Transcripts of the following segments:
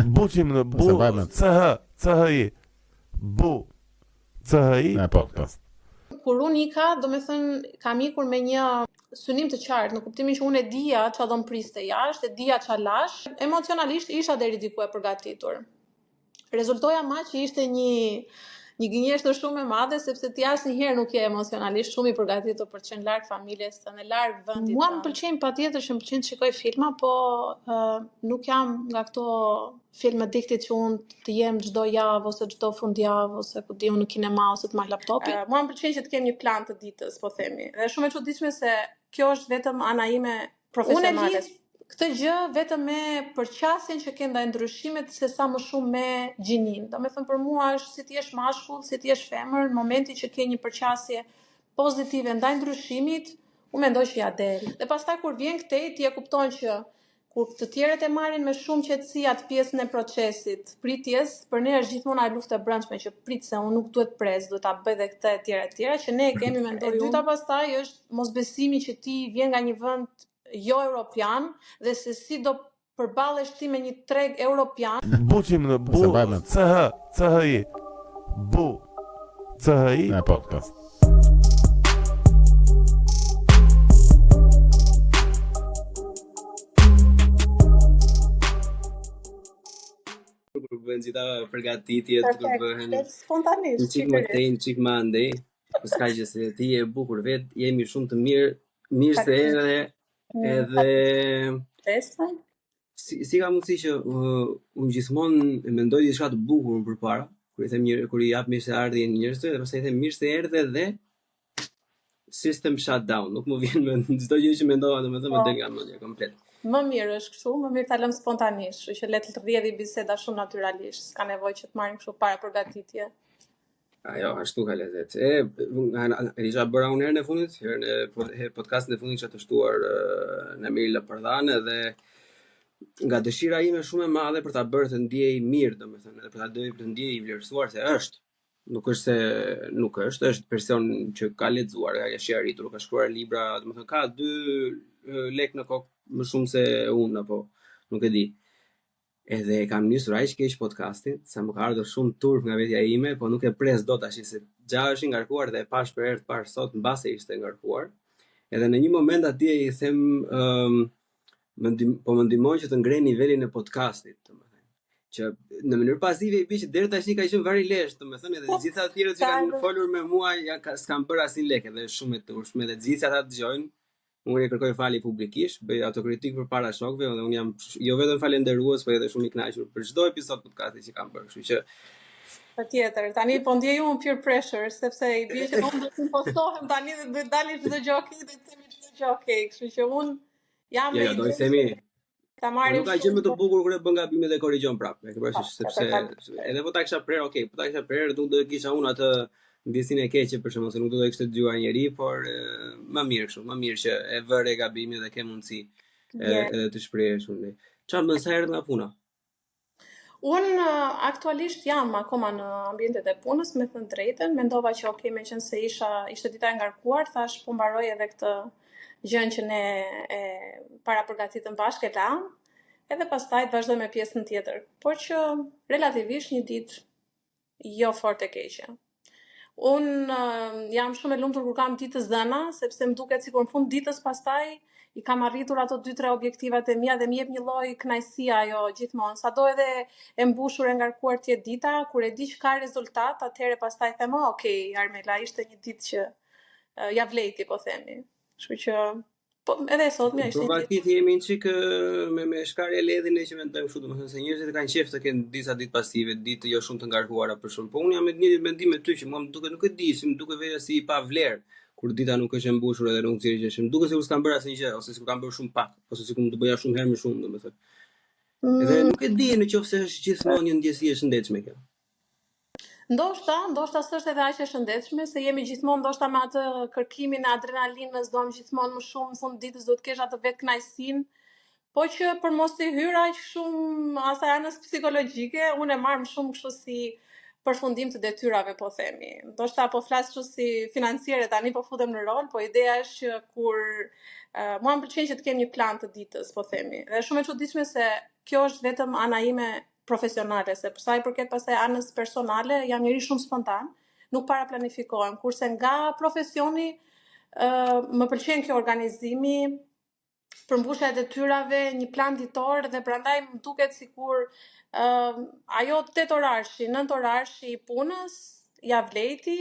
Buçim në Po, Bu se mbaj mend. C H C H I Bu C H I E, po, po. Kur unë ika, do me thënë, kam ikur me një synim të qartë, në kuptimin që unë e dija ça do më priste jashtë, e dija ça lash, emocionalisht isha deri diku e përgatitur. Rezultoi ama që ishte një një gënjeshtër shumë e madhe sepse ti asnjëherë nuk je emocionalisht shumë i përgatitur për të qenë larg familjes tënde, larg vendit. Mua më pëlqejnë patjetër që më pëlqen të shikoj filma, po uh, nuk jam nga këto film addicted që unë të jem çdo javë ose çdo fundjavë ose ku di unë në kinema ose të marr laptopin. Uh, mua më pëlqen që të kem një plan të ditës, po themi. Dhe është shumë e çuditshme se kjo është vetëm ana ime profesionale. Unë e lidh këtë gjë vetëm me përqasjen që ke ndaj ndryshimit se sa më shumë me gjinin. Do me thënë për mua është si të jesh mashkull, si të jesh femër, në momentin që ke një përqasje pozitive ndaj ndryshimit, unë mendoj që ja del. Dhe pastaj kur vjen këtej ti e kupton që kur të tjerët e marrin me shumë qetësi atë pjesën e procesit, pritjes, për ne është gjithmonë ajo luftë e brendshme që prit se unë nuk duhet pres, duhet ta bëj dhe këtë e tjera e tjera, që ne e kemi mendoj. E dyta pastaj është mosbesimi që ti vjen nga një vend jo europian dhe se si do përballesh ti me një treg europian. Buçim në Po, Bu se mbaj mend. C H C H I Bu C H I E, po, po. Kur bëhen gjitha përgatitjet, kur bëhen spontanisht. një çik më tej, një çik më andej. Po s'ka gjë se ti je e bukur vet, jemi shumë të mirë, mirë se erdhe, edhe si, si ka mundësi që uh, unë gjithmonë e mendoj diçka të bukur më përpara, kur i them një, kur i jap mirëseardhjen njerëzve dhe pastaj i them mirë se erdhe dhe system shutdown, nuk më vjen më çdo gjë që mendova, domethënë më Po. del nga mendja komplet. Më mirë është kështu, më mirë ta lëm spontanisht, kështu që le të rrjedhi biseda shumë natyralisht, s'ka nevojë që të marrim kështu para përgatitje. Ajo, ashtu ka lezet. E, nga- nga- e di çfarë bëra unë herën e fundit? Herën e po- he- podcastin e fundit kisha të shtuar ë, në Mirë Lapërdhan edhe nga dëshira ime shumë e madhe për ta bërë të ndjej mirë, domethënë, edhe për ta dëgjuar të ndjej i vlerësuar se është. Nuk është se nuk është, është person që ka lexuar, ka është i arritur, ka shkruar libra, domethënë ka dy ë, lek në kokë më shumë se unë apo nuk e di. Edhe e kam nisur aq keq podcastin, sa më ka ardhur shumë turp nga vetja ime, po nuk e pres dot tash se gja është i ngarkuar dhe e pash për herë të parë sot mbase ishte ngarkuar. Edhe në një moment atje i them ëm më ndim, po më ndihmon që të ngre nivelin e podcastit, domethënë. Që në mënyrë pasive i bie që deri tash ka qenë vari lesh, domethënë edhe Po, të gjitha të tjerët që ka kanë ardhur. folur me mua ja ka, s'kan bërë asnjë lek, edhe është shumë e turpshme edhe të gjithë ata dëgjojnë. Unë i kërkoj falje publikisht, bëj autokritik përpara shokëve dhe unë jam sh- jo vetëm falendërues, por edhe shumë i kënaqur për çdo episod podcasti që kam bërë, kështu që Patjetër, tani po ndjej unë peer pressure, sepse i bie që unë do të impostohem tani dhe do të dali çdo gjë okay, dhe të themi çdo gjë okay, kështu që unë jam jo me jo, do i idenë themi që ta Po marrim nuk ka gjë shumë më të bukur kur e bën gabimin dhe korrigjon prapë. E ke Po, parasysh sepse patjetër. edhe po ta kisha prerë, okay, po ta kisha prerë, nuk do e kisha unë atë ndjesinë e keqe për shembull, se nuk do të kishte dëgjuar njeri, por e, më mirë kështu, më mirë që e vëre gabimin dhe ke mundësi e, Je. edhe të shprehesh unë. Çfarë bën sa erdhe nga puna? Unë eh, aktualisht jam akoma në ambientet e punës, me thënë drejtën, mendova që okay, meqense isha ishte dita e ngarkuar, thash po mbaroj edhe këtë gjën që ne e para përgatitëm bashkë e lam, edhe pastaj të vazhdoj me pjesën tjetër. Por që relativisht një ditë jo fort e keqe. Unë eh, jam shumë e lumtur kur kam ditë të zëna, sepse më duket sikur në fund ditës pastaj i kam arritur ato 2-3 objektivat e mia dhe më jep një lloj kënaqësie ajo gjithmonë. Sado edhe e mbushur e ngarkuar të jetë dita, kur e di që ka rezultat, atëherë pastaj them, oh, okay, Armela, ishte një ditë që eh, ja vlejti, po themi. Kështu që po edhe e sotmja ishte një ditë. Provatit jemi një çik ë, me me shkarje ledhin ne që mendojmë kështu, domethënë se njerëzit kanë qejf të kenë disa ditë pasive, ditë jo shumë të ngarkuara për shembull. Po unë jam me të njëjtin mendim me ty që mua më duket nuk e di, si më duket vetja si i pa vlerë kur dita nuk është e mbushur edhe nuk nxjerr gjë. Më duket sikur s'kam bërë asnjë gjë ose sikur kam bërë shumë pak, ose sikur mund të bëja shumë herë më shumë, domethënë. Edhe Mm, nuk e di në qoftë se është gjithmonë një ndjesi e shëndetshme kjo. Ndoshta, ndoshta s'është edhe aq e shëndetshme, se jemi gjithmonë ndoshta me atë kërkimin e adrenalinës, duam gjithmonë më shumë, në fund ditës duhet të kesh atë vetkënaqësinë, po që për mos t'i hyrë aq shumë asaj anës psikologjike, unë e marr më shumë kështu si përfundim të detyrave, po themi. Ndoshta po flas kështu si financiere tani po futem në rol, po ideja është që kur uh, mua më pëlqen që të kem një plan të ditës, po themi. Dhe është shumë e çuditshme se kjo është vetëm ana ime. profesionale, se për sa i përket pastaj anës personale, jam njeri shumë spontan, nuk paraplanifikohem, kurse nga profesioni ë më pëlqen kjo organizimi, përmbushja e detyrave, një plan ditor dhe prandaj më duket sikur ë ajo 8 orarshi, 9 orarshi i punës ja vlejti,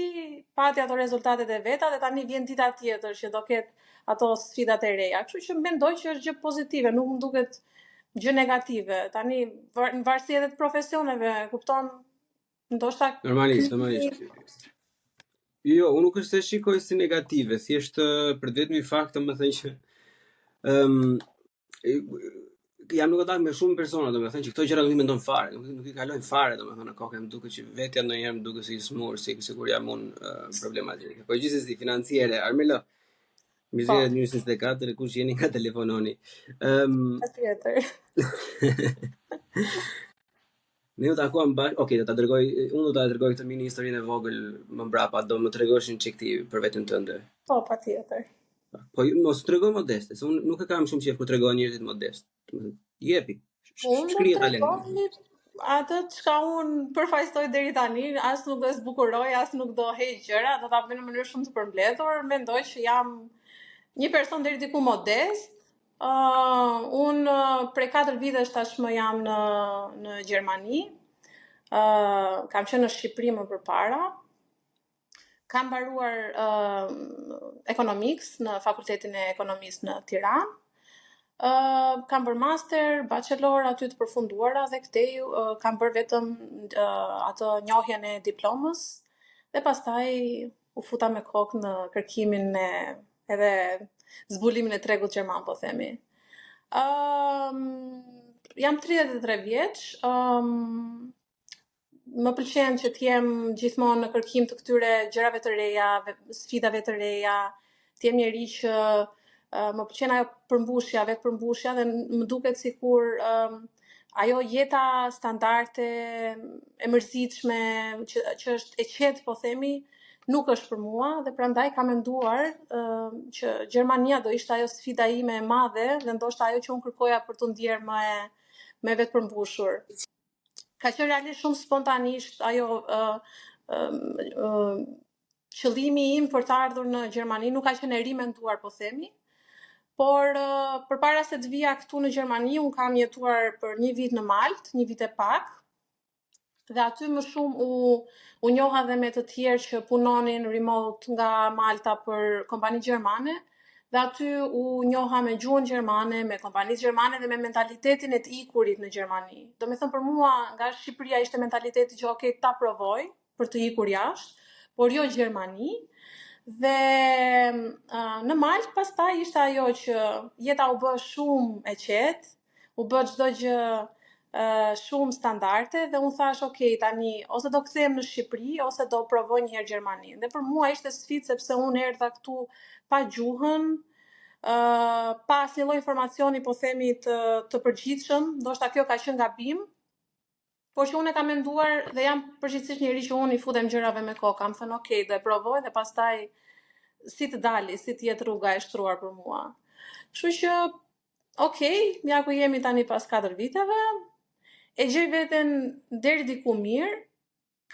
pati ato rezultatet e veta dhe tani vjen dita tjetër që do ketë ato sfidat e reja. Kështu që mendoj që është gjë pozitive, nuk më duket gjë negative. Tani në varësi edhe të profesioneve, kupton, ndoshta Normalisht, normalisht. Jo, unë nuk është se shikoj si negative, thjesht për të vetmin fakt domethënë që ëm um, jam në kontakt me shumë persona, domethënë që këto gjëra nuk i mendon fare, nuk nuk i kalojnë fare, domethënë në kokë, më duket që vetja ndonjëherë më duket si i smur, si sikur jam unë uh, problematik. Po gjithsesi financiere, Armela, Mirë se erdhët në 24, kush jeni nga telefononi. Ëm um, Patjetër. Ne u takuam bashkë, ok, do ta dërgoj, unë do ta dërgoj këtë mini historinë e vogël më mbrapa, do më tregosh një çik ti për veten tënde. Po, patjetër. Po mos trego modeste, se unë nuk e kam shumë qejf kur tregohen njerëzit modest. Jepi. Unë do të tregoj atë çka unë përfaqësoj deri tani, as nuk do e zbukuroj, as nuk do heq gjëra, do ta bëj në mënyrë shumë të përmbledhur. Mendoj që jam një person deri diku modest. Uh, unë prej 4 vitesh tashmë jam në në Gjermani. Uh, kam qenë në Shqipëri më përpara. Kam mbaruar uh, Economics në Fakultetin e Ekonomisë në Tiranë. Uh, kam bërë master, bachelor aty të përfunduara dhe këtej uh, kam bërë vetëm uh, atë njohjen e diplomës dhe pastaj u futa me kokë në kërkimin e edhe zbulimin e tregut gjerman, po themi. Um, jam 33 vjeç, um, më pëlqen që të jem gjithmonë në kërkim të këtyre gjërave të reja, sfidave të reja, të jem njeri që uh, më pëlqen ajo përmbushja, vetë përmbushja dhe më duket sikur um, ajo jeta standarde e mërzitshme që që është e qetë po themi nuk është për mua dhe prandaj kam menduar uh, që Gjermania do ishte ajo sfida ime e madhe dhe ndoshta ajo që unë kërkoja për t'u ndjerë më e më e vetëpërmbushur. Ka qenë realisht shumë spontanisht ajo ë ë qëllimi im për të ardhur në Gjermani nuk ka qenë e rimenduar po themi, por uh, përpara se të vija këtu në Gjermani, unë kam jetuar për një vit në Maltë, një vit e pak, dhe aty më shumë u u njoha dhe me të tjerë që punonin remote nga Malta për kompani gjermane dhe aty u njoha me gjuhën gjermane, me kompanitë gjermane dhe me mentalitetin e të ikurit në Gjermani. Domethënë për mua nga Shqipëria ishte mentaliteti që ok ta provoj për të ikur jashtë, por jo Gjermani. Dhe në Maltë pastaj ishte ajo që jeta u bë shumë e qetë, u bë çdo gjë shumë standarde dhe unë thash ok tani ose do kthehem në Shqipëri ose do provoj një herë Gjermaninë. Dhe për mua ishte sfidë sepse unë erdha këtu pa gjuhën, uh, pa asnjë lloj informacioni po themi të të përgjithshëm, ndoshta kjo ka qenë gabim, por që unë e kam menduar dhe jam përgjithsisht njeri që unë i futem gjërave me kokë, kam thënë ok, do e provoj dhe pastaj si të dali, si të jetë rruga e shtruar për mua. Kështu që Ok, ja ku jemi tani pas 4 viteve. E gjej veten deri diku mirë,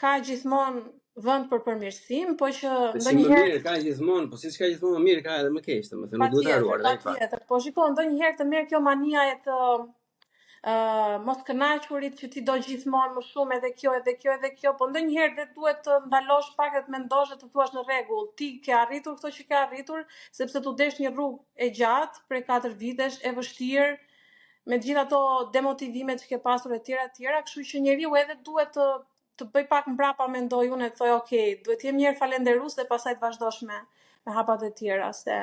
ka gjithmonë vend për përmirësim, po që po ndonjëherë mirë ka gjithmonë, po siç ka gjithmonë më mirë ka edhe më keq, domethënë nuk duhet harruar edhe fakt. Po shiko, ndonjëherë të merr kjo mania e të uh, mos kënaqurit që ti do gjithmonë më shumë edhe kjo, edhe kjo, edhe kjo, po ndonjëherë dhe duhet të ndalosh pak dhe të mendosh dhe të thuash në rregull, ti ke arritur këto që ke arritur, sepse t'u desh një rrugë e gjatë, prej 4 vitesh, e vështirë, me të gjitha ato demotivimet që ke pasur e tjera e tjera, kështu që njeriu edhe duhet të të bëj pak mbrapa mendoj unë e të thoj ok, duhet të jem një herë falënderues dhe pastaj të vazhdosh me me hapat e tjera se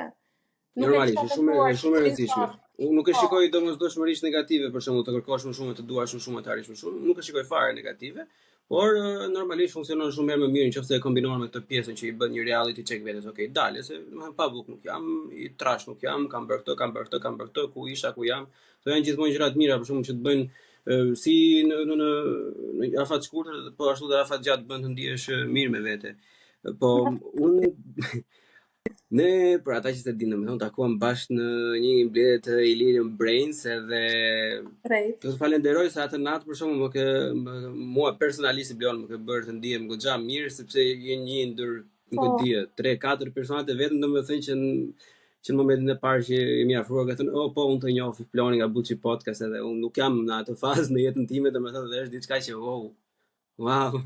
nuk e Normalisht, është shumë është shumë e rëndësishme. Unë nuk e po. shikoj domosdoshmërisht negative për shembull të kërkosh më shumë, të duash më shumë, të arrish më shumë, nuk e shikoj fare negative, por normalisht funksionon shumë herë më mirë nëse e kombinon me këtë pjesën që i bën një reality check vetes, ok, dale se domethënë pa bukë nuk jam, i trash nuk jam, kam bërë këtë, kam bërë këtë, kam bërë këtë, ku isha, ku jam. Këto janë gjithmonë gjëra të mira për shembull që të bëjnë si në në në në afat shkurtër, po ashtu dhe afat gjatë bën të ndihesh mirë me vete. Po unë. Ne, për ata që s'e dinë, domethënë, takuam bashkë në një mbledhje të Illyrian Brains edhe Drejt. Të falenderoj se atë natë për shembull më ke më, mua personalisht si Bleon më ke bërë të ndihem goxha mirë sepse je një ndër nuk e Po. di, 3-4 personat e vetëm domethënë që në, që në momentin e parë që jemi afruar ka thënë, "Oh, po, unë të njoh Ploni nga Buçi Podcast edhe unë nuk jam në atë fazë në jetën time domethënë dhe është diçka që wow, Wow.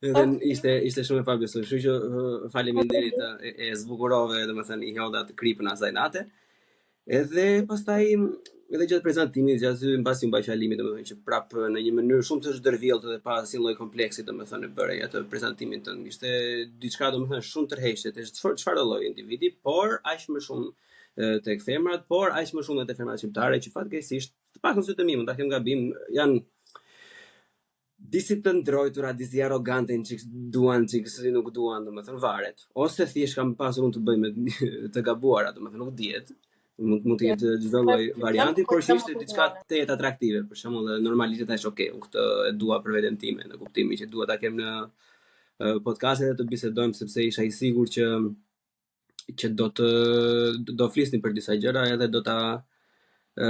Edhe ishte ishte shumë e pabesueshme. Kështu që uh, faleminderit e, e zbukurove, domethënë i hodha atë kripën asaj nate. Edhe pastaj edhe gjatë prezantimit, gjatë mbasi u mbaj fjalimi, domethënë që prap në një mënyrë shumë të zhdërvjelltë dhe pa asnjë lloj kompleksi, domethënë e bëre atë prezantimin tënd. Ishte diçka domethënë shumë tërheqëse te çfarë çfarë lloj individi, por aq më shumë tek femrat, por aq më shumë edhe te femrat shqiptare që fatkeqësisht, të paktën në sytë e mi, mund ta kem gabim, janë disi të ndrojtura, disi arrogante, një çik duan, çik si nuk duan, domethënë varet. Ose thjesht kam pasur unë të bëj me të gabuara, domethënë nuk dihet. Mund mund të jetë çdo lloj varianti, por që ishte diçka tejet atraktive. Për shembull, normalisht thash, ok, unë këtë e dua për veten time, në kuptimin që dua ta kem në podcast edhe të bisedojmë sepse isha i sigurt që që do të do flisnim për disa gjëra edhe do ta ë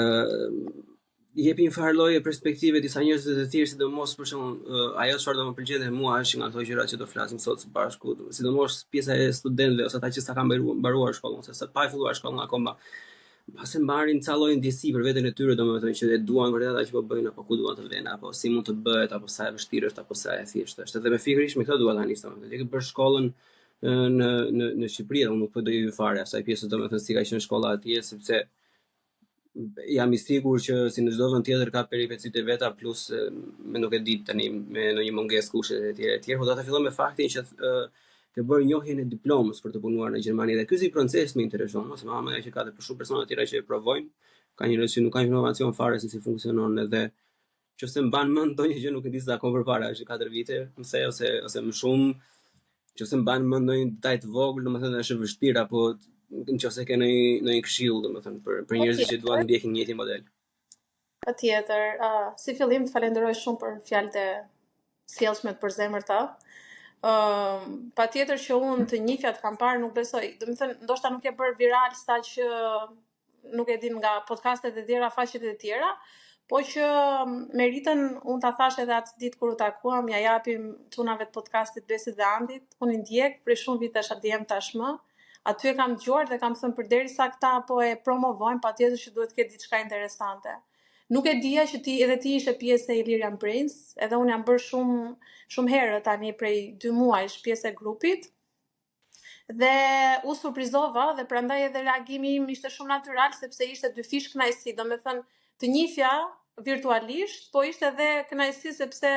jepi një farë lloje perspektive disa njerëzve të tjerë, sidomos për shembull ajo çfarë do më pëlqente mua është nga ato gjëra që do flasim sot së bashku, sidomos pjesa e studentëve ose ata që sa kanë mbaruar, mbaruar shkollën ose sa pa e filluar shkollën akoma. Mbase marrin ca lloj ndjesi për veten e tyre, domethënë që e duan vërtet ata që po bëjnë apo ku duan të venë apo si mund të bëhet apo sa e vështirë është apo sa e thjeshtë është. Edhe me pikërisht me këtë dua ta nis, domethënë, ti ke bërë shkollën në në në Shqipëri dhe unë nuk po do i hyj fare asaj pjesës domethënë si ka qenë shkolla atje sepse jam i sigurt që si në çdo vend tjetër ka peripecitë e veta plus me nuk e di tani me ndonjë mungesë kushtesh e tjera e tjera, por do ta filloj me faktin që ke bërë njohjen e diplomës për të punuar në Gjermani dhe ky si proces më intereson, ose më ajo që ka dhe për shumë persona të tjera që e provojnë, ka njerëz që nuk kanë informacion fare se si funksionon edhe Nëse mban mend ndonjë gjë, nuk e di sa kohë përpara, është 4 vite, mëse ose ose më shumë, nëse mban mend ndonjë detaj të vogël, domethënë është e vështirë apo nëse ke ndonjë ndonjë këshillë, domethënë për për njerëzit që duan të ndjekin të njëjtin model. Patjetër, uh, si fillim të falenderoj shumë për fjalët e sjellshme të përzemërta. Ëm, uh, patjetër që unë të njihja të kam parë, nuk besoj. Domethënë, ndoshta nuk je bërë viral sa që nuk e di nga podcastet e tjera, faqet e tjera, po që mm, meritën, unë ta thash edhe atë ditë kur u takuam, ja japim çunave të podcastit Besit dhe Andit, unë i ndjek prej shumë vitesh atë djem tashmë, aty e kam dëgjuar dhe kam thënë përderisa këta po e promovojnë, patjetër që duhet të ketë diçka interesante. Nuk e dija që ti edhe ti ishe pjesë e Illyrian Brains, edhe unë jam bërë shumë shumë herë tani prej dy muajsh pjesë e grupit. Dhe u surprizova dhe prandaj edhe reagimi im ishte shumë natyral sepse ishte dyfish kënaqësi, domethënë të njihja virtualisht, po ishte edhe kënaqësi sepse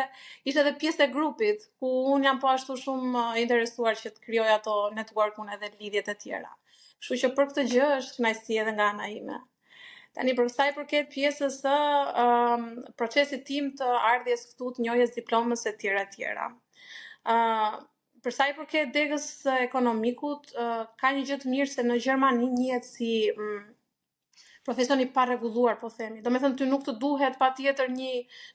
ishte edhe pjesë e grupit ku unë jam po ashtu shumë e interesuar që të krijoj ato networkun edhe lidhjet e tjera. Kështu që për këtë gjë është kënaqësi edhe nga ana ime. Tani për sa i përket pjesës së um, procesit tim të ardhjes këtu, të njohjes diplomës e tjera e tjera. Ë uh, Për sa i përket degës së ekonomikut, ka një gjë të mirë se në Gjermani njihet si mm, profesion i parregulluar, po themi. Domethënë ty nuk të duhet patjetër një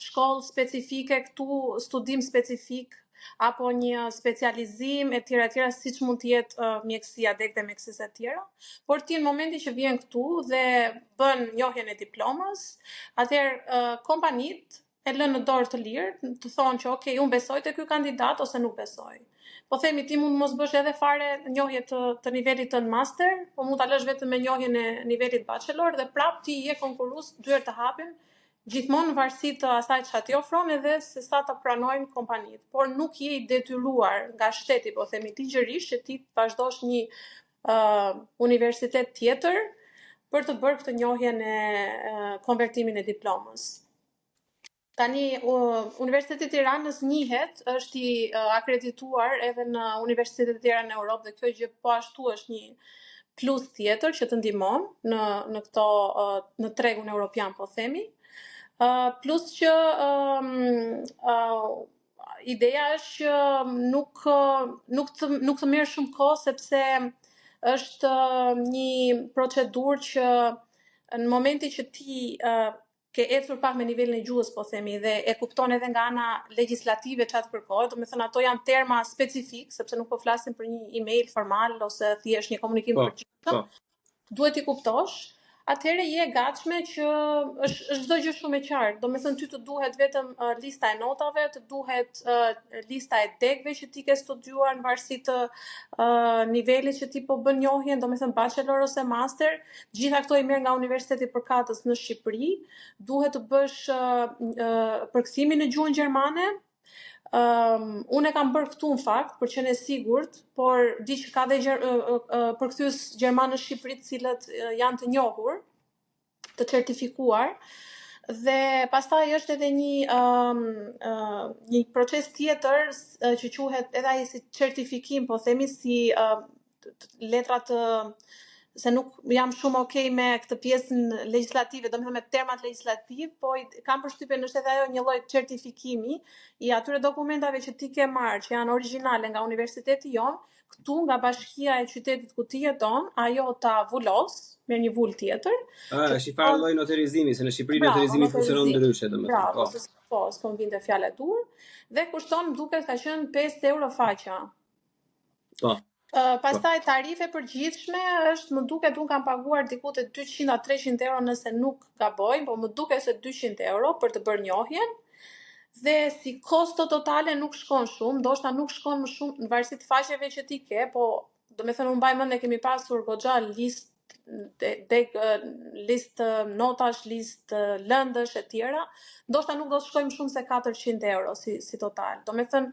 shkollë specifike këtu, studim specifik apo një specializim e tjera e tjera siç mund të jetë uh, mjekësia, degët e mjekësisë e tjera. Por ti në momentin që vjen këtu dhe bën njohjen e diplomës, atëherë uh, kompanitë e lënë në dorë të lirë, të thonë që ok, unë besoj te ky kandidat ose nuk besoj. Po themi ti mund të mos bësh edhe fare njohje të të nivelit tënd master, po mund ta lësh vetëm me njohjen e nivelit bachelor dhe prap ti je konkurrues, dyert të hapen gjithmonë në varësi të asaj çfarë ti ofron edhe se sa të pranojnë kompanitë. Por nuk je i detyruar nga shteti, po themi ligjërisht që ti të vazhdosh një uh, universitet tjetër për të bërë këtë njohjen e uh, konvertimin e diplomës. Tani Universiteti i Tiranës njihet, është i akredituar edhe në universitete të tjera në Europë dhe kjo gjë po ashtu është një plus tjetër që të ndihmon në në këto në tregun europian po themi. Uh, plus që um, uh, ideja është që nuk nuk të nuk të merr shumë kohë sepse është një procedurë që në momentin që ti uh, ke ecur pak me nivelin e gjuhës, po themi, dhe e kupton edhe nga ana legjislative çfarë të kërkohet, domethënë ato janë terma specifik, sepse nuk po flasim për një email formal ose thjesht një komunikim po, të përgjithshëm. Po. Duhet t'i kuptosh, atëherë je e gatshme që është është çdo gjë shumë e qartë. Domethënë ty të duhet vetëm uh, lista e notave, të duhet uh, lista e degëve që ti ke studiuar në varësi të uh, nivelit që ti po bën njohjen, domethënë bachelor ose master, gjitha këto i merr nga universiteti përkatës në Shqipëri. Duhet të bësh uh, uh, përkthimin në gjuhën gjermane, Um, unë e kam bërë këtu në fakt, për qenë e sigurt, por di që ka dhe gjer, uh, uh, përkthyes gjerman në Shqipëri të cilët uh, janë të njohur, të certifikuar. Dhe pastaj është edhe një um, uh, një proces tjetër uh, që quhet edhe ai si certifikim, po themi si uh, letra të se nuk jam shumë okay me këtë pjesën legjislative, domethënë me termat legjislativ, po i, kam përshtypjen është edhe ajo një lloj certifikimi i atyre dokumentave që ti ke marrë, që janë origjinale nga universiteti jon, këtu nga bashkia e qytetit ku ti jeton, ajo ta vulos, merr një vulë tjetër. Ah, është një farë lloj noterizimi, se në Shqipëri Bravo, noterizimi funksionon noterizim. ndryshe, domethënë. Bravo, Po. se po, s'po më vinte fjala e duhur. Dhe kushton, më duket ka qenë 5 euro faqja. Po. Uh, pastaj tarife përgjithshme është, më duket unë kam paguar diku te 200 a 300 euro nëse nuk gaboj, po më duket se 200 euro për të bërë njohjen. Dhe si kosto totale nuk shkon shumë, ndoshta nuk shkon më shumë në varësi të faqeve që ti ke, po do me thënë unë mbaj mend ne kemi pasur goxha listë de, de, listë notash, listë lëndësh e tjera, ndoshta nuk do të shkojmë shumë se 400 euro si si total. Do me thënë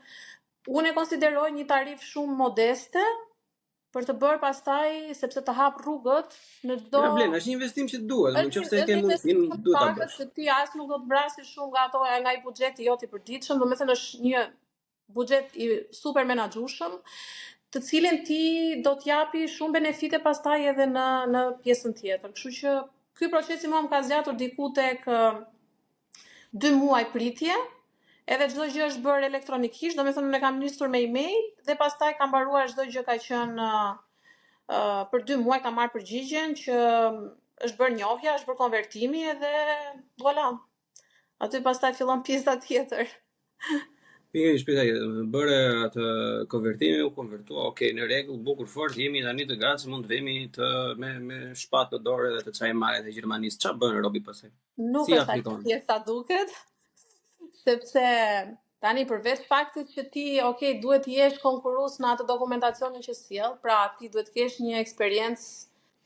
unë e konsideroj një tarif shumë modeste për të bërë pastaj sepse të hap rrugët në çdo Ja vlen, është një investim që duhet, Është nëse e është ke një investim mundësinë, shumë duhet ta pakët bësh. që ti as nuk do të vrasësh shumë nga ato nga i buxheti jot i përditshëm, domethënë është një buxhet i super menaxhueshëm, të cilin ti do t'japi shumë benefite pastaj edhe në në pjesën tjetër. Kështu që ky procesi mua më ka zgjatur diku tek ë, dy muaj pritje, edhe çdo gjë është bërë elektronikisht, domethënë unë e kam nisur me email dhe pastaj kam mbaruar çdo gjë ka qenë ë, ë, për dy muaj kam marrë përgjigjen që është bërë njohja, është bërë konvertimi edhe voilà. Aty pastaj fillon pjesa tjetër. Pikërisht pjesa tjetër, domethënë bëre atë konvertimin, u konvertua, okay, në rregull, bukur fort, jemi tani të gatshëm, mund të vemi të me me shpatë në dorë edhe të çajmë malet e Gjermanisë. Ç'a bën robi pastaj? Nuk Si është aq aplikon? thjesht sa duket, sepse tani përveç faktit që ti, ok, duhet të jesh konkurrues në atë dokumentacionin që sjell, pra ti duhet të kesh një eksperiencë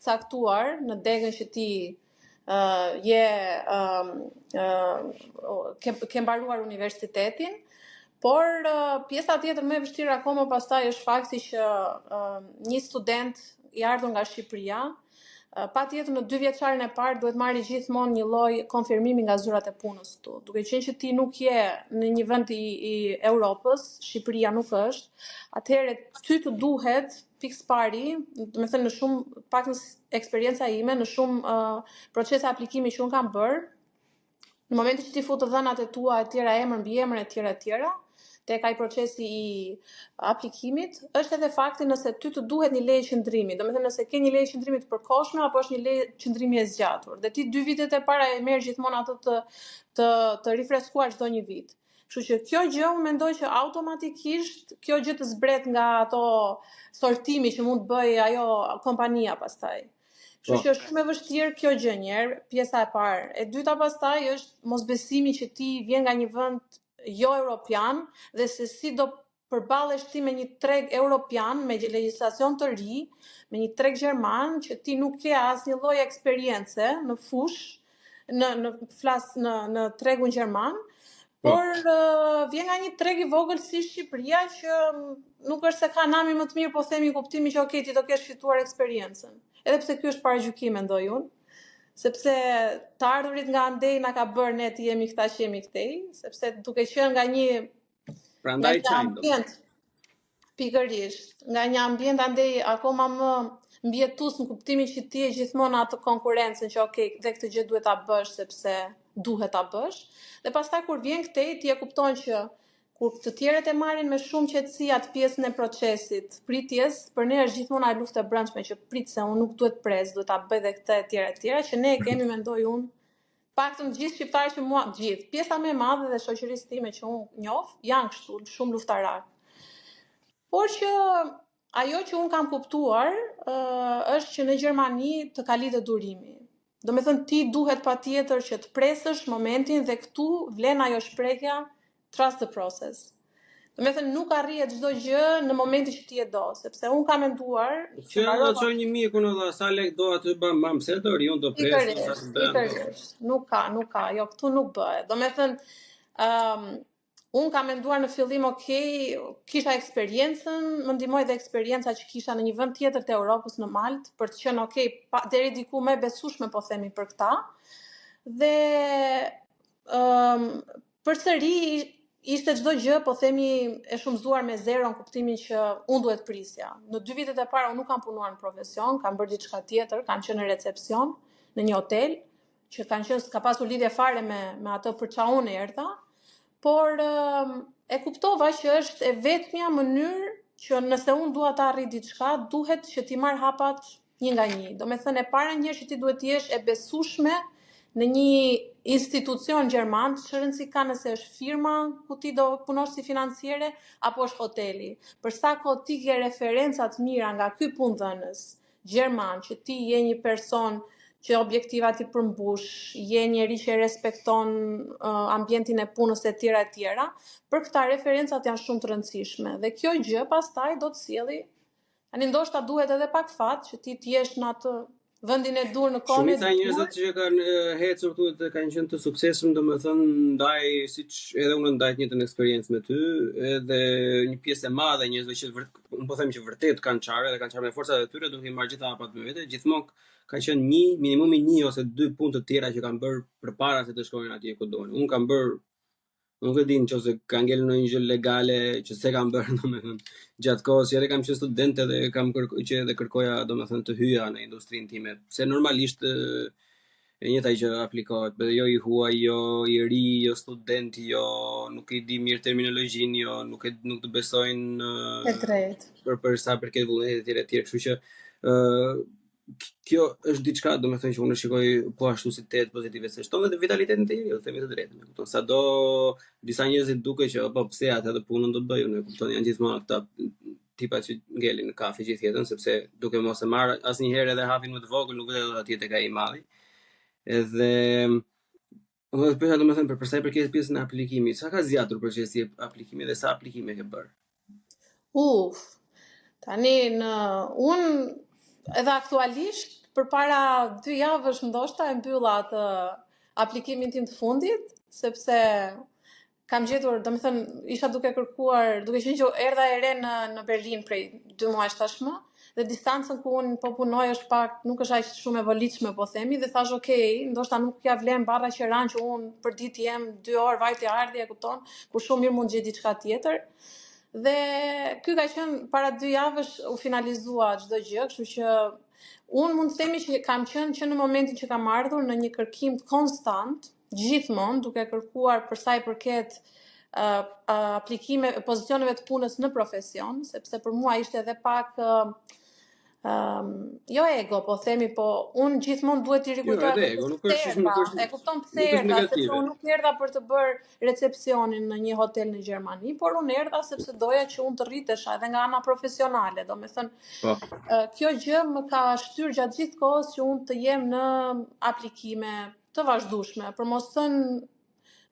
caktuar në degën që ti uh, je uh, uh, ke, ke mbaruar universitetin, por uh, pjesa tjetër më e vështirë akoma pastaj është fakti që uh, një student i ardhur nga Shqipëria, uh, patjetër në dy vjeçarin e parë duhet marrë gjithmonë një lloj konfirmimi nga zyrat e punës këtu. Duke qenë që ti nuk je në një vend i, i Europës, Shqipëria nuk është, atëherë ty të duhet fiks pari, do të thënë në shumë pak në eksperienca ime, në shumë uh, procese aplikimi që unë kam bërë, në momentin që ti fut të dhënat e tua e tjera, emër mbi emër e tjera e tjera, tek ai procesi i aplikimit, është edhe fakti nëse ty të duhet një leje qëndrimi, domethënë nëse ke një leje qëndrimi të përkohshme apo është një leje qëndrimi e zgjatur. Dhe ti dy vitet e para e merr gjithmonë atë të të të rifreskuar çdo një vit. Kështu që kjo gjë unë mendoj që automatikisht kjo gjë të zbret nga ato sortimi që mund të bëjë ajo kompania pastaj. Kështu Po. që është shumë e vështirë kjo gjë një herë, pjesa e parë. E dyta pastaj është mosbesimi që ti vjen nga një vend jo europian dhe se si do përballesh ti me një treg europian, me legjislacion të ri, me një treg gjerman që ti nuk ke asnjë lloj eksperience në fushë, në në flas në në tregun gjerman, Po. por uh, vjen nga një treg i vogël si Shqipëria që mm, nuk është se ka nami më të mirë, po themi kuptimi që okay, ti do kesh fituar eksperiencën. Edhe pse ky është paragjykim mendoj unë, sepse të ardhurit nga andej na ka bërë ne të jemi këta që jemi këtej, sepse duke qenë nga një nga Prandaj një çajmë domethënë. ambient pikërisht, nga një ambient andej akoma më mbijetues në kuptimin që ti je gjithmonë në atë konkurrencën që okay, dhe këtë gjë duhet ta bësh sepse duhet ta bësh. Dhe pastaj kur vjen këtej ti e kupton që kur të tjerët e marrin me shumë qetësi atë pjesën e procesit, pritjes, për ne është gjithmonë ajo luftë e brendshme që prit se unë nuk duhet pres, duhet ta bëj dhe këtë e tjera e tjera, që ne e kemi mendoj unë Paktën të gjithë shqiptarët që mua, të gjithë, pjesa më e madhe dhe shoqërisë time që unë njoh, janë kështu, shumë luftarak. Por që ajo që unë kam kuptuar është që në Gjermani të kalitet durimi. Domethënë ti duhet patjetër që të presësh momentin dhe këtu vlen ajo shprehja trust the process. Domethënë nuk arrihet çdo gjë në momentin që ti e do, sepse unë kam menduar që mbarova... Do çoj një miku në dha, sa lek do aty bam bam, pse do rri unë do pres, sa të bëhem. Pikërisht, nuk ka, nuk ka, jo këtu nuk bëhet. Domethënë, ëm um, unë kam menduar në fillim, ok, kisha eksperiencën, më ndihmoi dhe eksperienca që kisha në një vend tjetër të Europës në Maltë, për të qenë ok, pa, deri diku më e besueshme po themi për këta. Dhe ëm um, Përsëri ishte çdo gjë, po themi, e shumëzuar me zero në kuptimin që unë duhet prisja. Në dy vitet e para unë nuk kam punuar në profesion, kam bërë diçka tjetër, kam qenë në recepcion në një hotel, që kanë qenë s'ka pasur lidhje fare me me atë për ça unë erdha, por e kuptova që është e vetmja mënyrë që nëse unë dua të arrij diçka, duhet që t'i marr hapat një nga një. Domethënë e para njëherë që ti duhet të jesh e besueshme në një institucion gjerman, ç'rëndësi ka nëse është firma ku ti do punosh si financiere apo është hoteli. Për sa kohë ti ke referenca të mira nga ky punëdhënës gjerman, që ti je një person që objektivat i përmbush, je njeri që e respekton uh, ambientin e punës e tjera e tjera, për këta referencat janë shumë të rëndësishme dhe kjo gjë pastaj do të sjelli Tani ndoshta duhet edhe pak fat që ti të jesh në atë vendin e duhur në kohën e duhur. Shumica e njerëzve që kanë ecur këtu dhe kanë qenë të suksesshëm, domethënë ndaj siç edhe unë ndaj të njëjtën eksperiencë me ty, edhe një pjesë e madhe e njerëzve që vërt, unë po them që vërtet kanë çarë dhe kanë çarë me forcat e tyre duke i marrë gjitha hapat me vete, gjithmonë ka qenë një minimumi një ose dy punë të tjera që kanë bërë përpara se të shkojnë atje ku duan. Unë kam bërë Nuk e di nëse ka ngelur ndonjë gjë legale që s'e kam bërë, domethënë, gjatë kohës që edhe kam qenë student edhe kam kërku, që edhe kërkoja, domethënë, të hyja në industrinë time, se normalisht e njëjta gjë aplikohet, dhe jo i huaj, jo i ri, jo student, jo nuk i di mirë terminologjinë, jo nuk e nuk të besojnë E drejtë. për për sa përket vullnetit etj etj, kështu që ë kjo është diçka, domethënë që unë e shikoj po ashtu si tejet pozitive, se shton edhe vitalitetin te njeriu, themi të drejtën, e kupton? Sado disa njerëz i duket që po pse atë edhe punën do bëj unë, e kupton? Janë gjithmonë këta tipa që ngelin në kafe gjithë jetën, sepse duke mos e marrë asnjëherë edhe hapin më të vogël, nuk vete dot atje tek ai i madhi. Edhe Unë do të pyesja domethënë për sa i përket pjesën e aplikimit, sa ka zgjatur procesi i aplikimit dhe sa aplikime ke bërë? Uf. Tani në unë edhe aktualisht përpara dy javësh ndoshta e mbylla atë aplikimin tim të fundit, sepse kam gjetur, domethënë, isha duke kërkuar, duke qenë që erdha e re në në Berlin prej dy muajsh tashmë, dhe distancën ku unë po punoj është pak, nuk është aq shumë e volitshme, po themi, dhe thash, ok, ndoshta nuk ja vlen barra qeranë që unë për ditë jem dy orë vajtje ardhje, e kupton, kur shumë mirë mund të gjej diçka tjetër. Dhe ky ka qenë para dy javësh u finalizua çdo gjë, kështu që unë mund të themi që kam qenë që në momentin që kam ardhur në një kërkim konstant, gjithmonë duke kërkuar për sa i përket uh, aplikime pozicioneve të punës në profesion, sepse për mua ishte edhe pak uh, um, jo ego, po themi, po unë gjithmonë duhet t'i rikujtoj jo, ego, nuk është nuk është e kupton pse erdha, sepse unë nuk erdha për të bërë recepcionin në një hotel në Gjermani, por unë erdha sepse doja që unë të rritesha edhe nga ana profesionale, domethënë po. kjo gjë më ka shtyrë gjatë gjithë kohës që unë të jem në aplikime të vazhdueshme, për mos thënë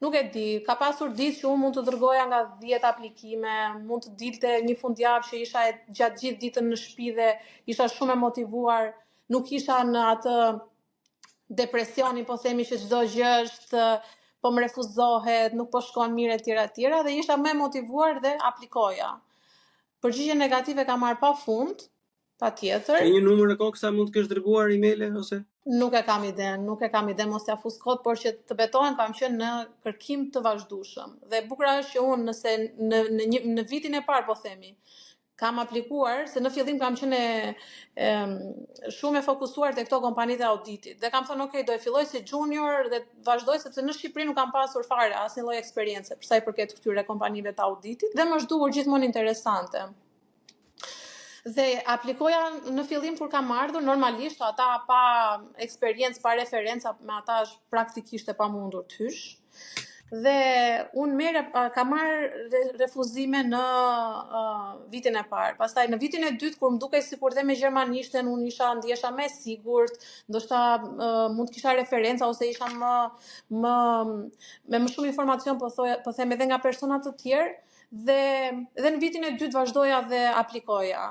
nuk e di, ka pasur ditë që unë mund të dërgoja nga 10 aplikime, mund të dilte një fundjavë që isha e, gjatë gjithë ditën në shtëpi dhe isha shumë e motivuar, nuk isha në atë depresionin, po themi që çdo gjë është po më refuzohet, nuk po shkon mirë etj etj dhe isha më e motivuar dhe aplikoja. Përgjigje negative kam marrë pa fund, Patjetër. Ke një numër në kokë sa mund të kesh dërguar emaile ose? Nuk e kam idenë, nuk e kam idenë, mos t'ja fus kot, por që të betohem kam qenë në kërkim të vazhdueshëm. Dhe e bukura është që unë nëse në në një në vitin e parë po themi, kam aplikuar se në fillim kam qenë e, e shumë e fokusuar te këto kompanitë e auditit dhe kam thënë ok, do e filloj si junior dhe vazhdoj sepse në Shqipëri nuk kam pasur fare asnjë lloj eksperience për sa i përket këtyre kompanive të auditit dhe më është dukur gjithmonë interesante. Dhe aplikoja në fillim kur kam ardhur, normalisht ata pa eksperiencë, pa referenca, me ata është praktikisht e pamundur të hysh. Dhe unë merrja, kam marrë refuzime në uh, vitin e parë. Pastaj në vitin e dytë kur më dukej sikur dhe me gjermanishten unë isha ndihesha më e sigurt, ndoshta uh, mund të kisha referenca ose isha më më me më shumë informacion po thoja, po them edhe nga persona të tjerë dhe dhe në vitin e dytë vazhdoja dhe aplikoja.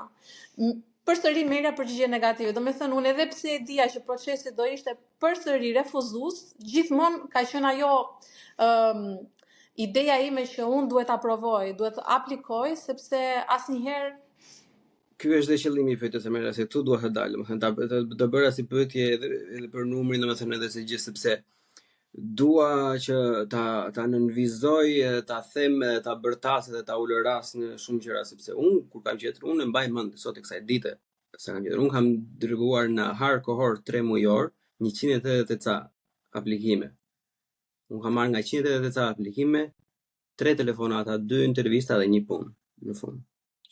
Përsëri merrja përgjigje negative. Domethënë unë edhe pse e dija që procesi do ishte përsëri refuzues, gjithmonë ka qenë ajo ëm um, ideja ime që unë duhet ta provoj, duhet të aplikoj sepse asnjëherë Ky është dhe qëllimi i pyetjes së Merla, se këtu dua të dal, domethënë ta të, të bëra si pyetje edhe edhe për numrin, domethënë edhe si gjë sepse dua që ta ta nënvizoj edhe ta them edhe ta bërtas edhe ta ulëras në shumë gjëra sepse unë kur kam gjetur unë e mbaj mend sot e kësaj dite sa kam gjetur unë kam dërguar në hark kohor 3 mujor 180 e ca aplikime. Unë kam marrë nga 180 e ca aplikime 3 telefonata, 2 intervista dhe një punë në fund.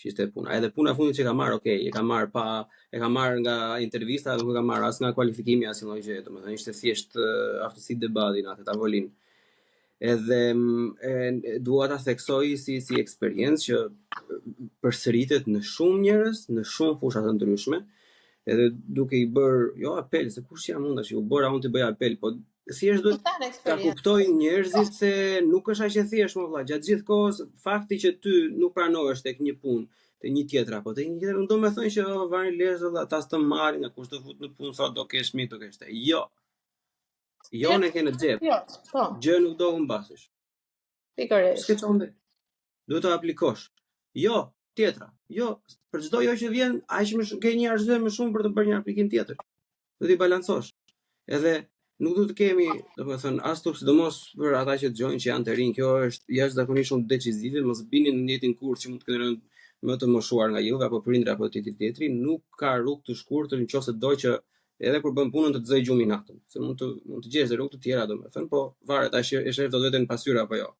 Që ishte puna. Edhe puna e fundit që kam marrë, okay, e kam marrë pa e kam marrë nga intervista, nuk e kam marrë as nga kualifikimi as një lloj gjëje, domethënë ishte thjesht uh, aftësi debati në atë tavolinë. Edhe mm, e, e, dua ta theksoj si si eksperiencë që përsëritet në shumë njerëz, në shumë fusha të ndryshme, edhe duke i bërë, jo apel, se kush jam unë tash, u bëra unë të bëj apel, po thjesht duhet ta kuptojnë njerëzit se nuk është aq e thjeshtë mo vlla. Gjatë gjithë kohës fakti që ty nuk pranohesh tek një punë, te një tjetër apo te një tjetër, nuk do të thonë që oh, vari lesh vlla, ta s'të marrin, nga kush të fut në punë sa do kesh mi do kesh te. Jo. Jo ne ke në xhep. Jo, po. Gjë nuk do humbasësh. Pikërisht. S'ke çfarë Duhet të aplikosh. Jo, tjetra. Jo, për çdo jo që vjen, aq më shumë ke një arsye më shumë për të bërë një aplikim tjetër. Do t'i balancosh. Edhe nuk duhet të kemi, domethënë, as turp, sidomos për ata që dëgjojnë që janë të rinj, kjo është jashtëzakonisht shumë decizive, mos bini në njëjtin kurth që mund të kenë rënë më të moshuar nga juve apo prindër apo tjetri tjetri, nuk ka rrugë të shkurtër nëse do që edhe kur bën punën të të zëj gjumi natën, se mund të mund të gjesh dhe rrugë të tjera domethënë, po varet a e sheh dot veten në pasqyrë apo jo.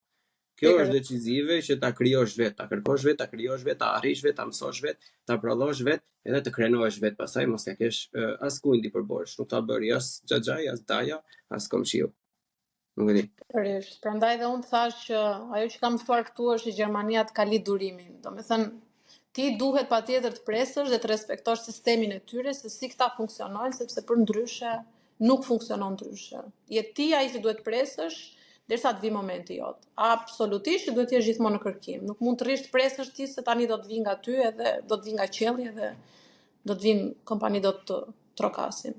Kjo është decizive që ta krijosh vetë, ta kërkosh vetë, ta krijosh vetë, ta arrish vetë, ta mësosh vetë, ta prodhosh vetë, edhe të krenohesh vetë pastaj mos ja kesh uh, askujt për borxh, nuk ta bëri as xhaxhai, as daja, as komshiu. Nuk e di. Pikërisht. Prandaj dhe unë thash që ajo që kam mësuar këtu është që Gjermania të ka lidh durimin. Domethënë, ti duhet patjetër të presësh dhe të respektosh sistemin e tyre se si këta funksionojnë, sepse përndryshe nuk funksionon ndryshe. Je ti ai që duhet të presësh derisa të vi momenti jot. Absolutisht që duhet të jesh gjithmonë në kërkim. Nuk mund të rrish të presësh ti se tani do të vi nga ty edhe do të vi nga qielli edhe do të vinë kompani do të trokasin.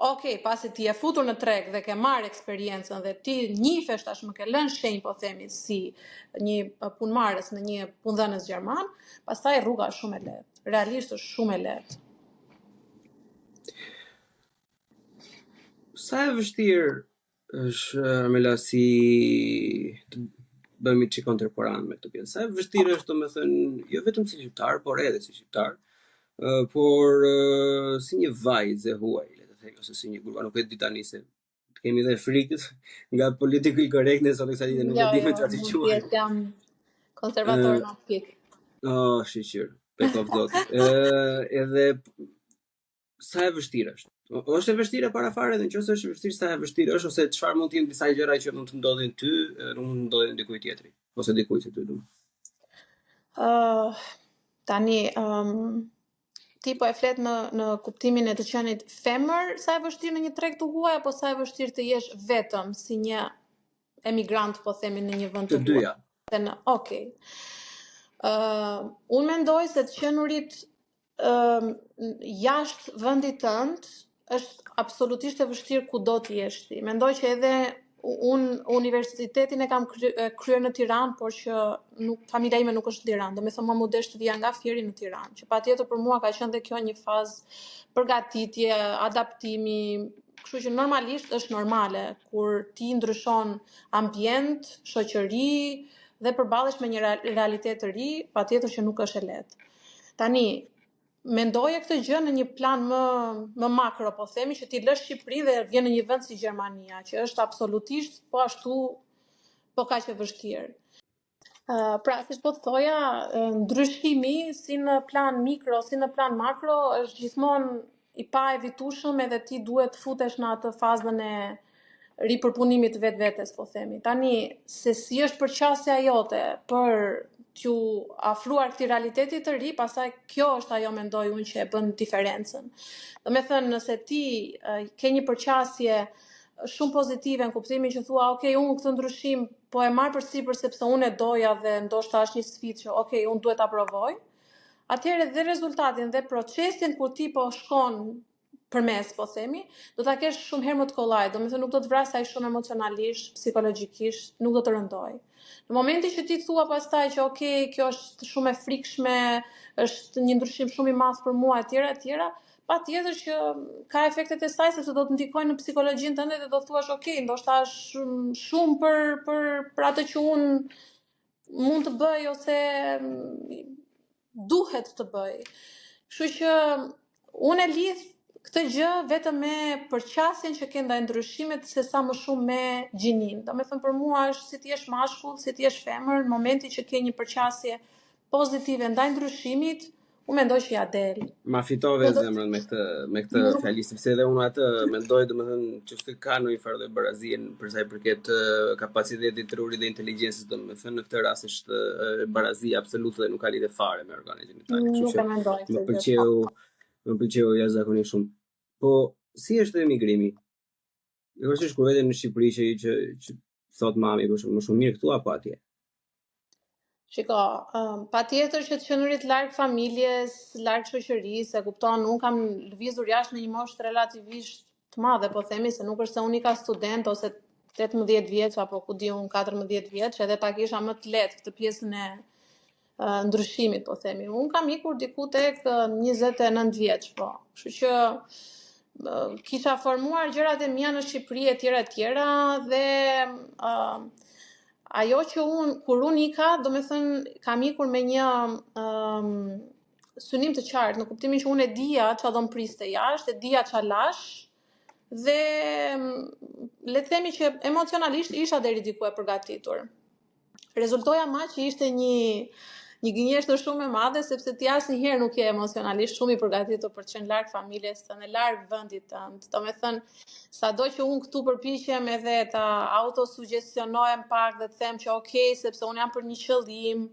Ok, pasi ti je futur në treg dhe ke marrë eksperiencën dhe ti njifesh tashmë ke lënë shenjë po themi si një punëmarrës në një punëdhënës gjerman, pastaj rruga është shumë e lehtë. Realisht është shumë e lehtë. Sa e vështirë është Armela si të bëhemi çik kontemporan me këtë pjesë. Sa e vështirë është domethënë jo vetëm si shqiptar, por edhe si shqiptar, por si një vajzë e huaj, le të themi, ose si një grua, nuk e di tani se kemi dhe frikë nga political correctness ose kësaj dite nuk jo, e di me jo, çfarë të quaj. Jam konservator në pikë. Oh, shyqyr. Bekoftë Zoti. Ë, edhe sa e vështirë është. Është e vështirë para fare dhe nëse është e vështirë sa e vështirë është ose çfarë mund të jenë disa gjëra që mund të ndodhin ty, nuk mund të ndodhin dikujt tjetri ose dikujt si ty domethënë. Ë uh, tani um, ti po e flet në në kuptimin e të qenit femër, sa e vështirë në një treg të huaj apo sa e vështirë të jesh vetëm si një emigrant po themi në një vend të huaj. Të dyja. Dhe në, okay. Ë uh, unë mendoj se të qenurit uh, jashtë vendit tënd është absolutisht e vështirë kudo të jesh ti. Mendoj që edhe unë universitetin e kam kryer në Tiranë, por që nuk familja ime nuk është në Tiranë. Domethënë mua m'u desh të vija nga Fieri në Tiranë, që patjetër për mua ka qenë dhe kjo një fazë përgatitje, adaptimi, kështu që normalisht është normale kur ti ndryshon ambient, shoqëri dhe përballesh me një realitet të ri, patjetër që nuk është e lehtë. Tani, mendoje këtë gjë në një plan më më makro, po themi që ti lë Shqipërinë dhe vjen në një vend si Gjermania, që është absolutisht po ashtu po kaq e vështirë. Uh, pra, siç po të thoja, ndryshimi si në plan mikro, si në plan makro, është gjithmonë i paevitueshëm edhe ti duhet të futesh në atë fazën e ripërpunimit të vetvetes, po themi. Tani, se si është përqasja jote për t'ju afruar këtij realiteti të ri, pastaj kjo është ajo mendoj unë që e bën diferencën. Domethënë, nëse ti ke një përqasje shumë pozitive në kuptimin që thua, ok, unë këtë ndryshim po e marr përsipër sepse unë e doja dhe ndoshta është një sfidë që ok, unë duhet ta provoj. Atëherë dhe rezultatin dhe procesin ku ti po shkon përmes, po themi, do ta kesh shumë herë më të kollaj, domethënë nuk do të vrasë aq shumë emocionalisht, psikologjikisht, nuk do të rëndojë. Në momentin që ti thua pastaj që ok, kjo është shumë e frikshme, është një ndryshim shumë i madh për mua etj etj, patjetër që ka efektet e saj sepse do të ndikojnë në psikologjinë tënde dhe do thuash ok, ndoshta është shumë për për për atë që unë mund të bëj ose duhet të bëj. Kështu që unë e lidh këtë gjë vetëm me përqasjen që ke ndaj ndryshimit se sa më shumë me gjininë. Domethënë për mua është si të jesh mashkull, si të jesh femër, në momentin që ke një përqasje pozitive ndaj ndryshimit, unë mendoj që ia del. Ma fitove po zemrën me këtë me këtë fjali sepse edhe unë atë mendoj, domethënë, që s'ka ka ndonjë farë lloj barazie për sa i përket kapacitetit trurit dhe inteligjencës, domethënë në këtë rast është barazi absolute dhe nuk ka lidhje fare me organet gjenitale. Kështu që mendoj më pëlqeu, më pëlqeu jashtëzakonisht shumë. Po si është emigrimi? Jo është kur vete në Shqipëri që që, që thot mami për shembull, më shumë mirë këtu apo atje? Shiko, um, patjetër që të qenurit larg familjes, larg shoqërisë, e kupton, unë kam lëvizur jashtë në një moshë relativisht të madhe, po themi se nuk është se unë ika student ose 18 vjeç apo ku di unë 14 vjeç, edhe ta kisha më të lehtë këtë pjesën e uh, ndryshimit, po themi. Unë kam ikur diku tek 29 vjeç, po. Kështu që uh, kisha formuar gjërat e mia në Shqipëri e tjera e tjera dhe uh, ajo që unë kur unë ika, domethënë kam ikur me një um, synim të qartë, në kuptimin që unë e dija ça do më priste jashtë, e dija ça lashë dhe le të themi që emocionalisht isha deri diku e përgatitur. Rezultoi ama që ishte një një gënjeshtër shumë e madhe sepse ti asnjëherë nuk je emocionalisht shumë i përgatitur për të qenë larg familjes tënde, larg vendit tënd. Domethënë, sado që unë këtu përpiqem edhe ta autosugjestionohem pak dhe të them që ok, sepse unë jam për një qëllim,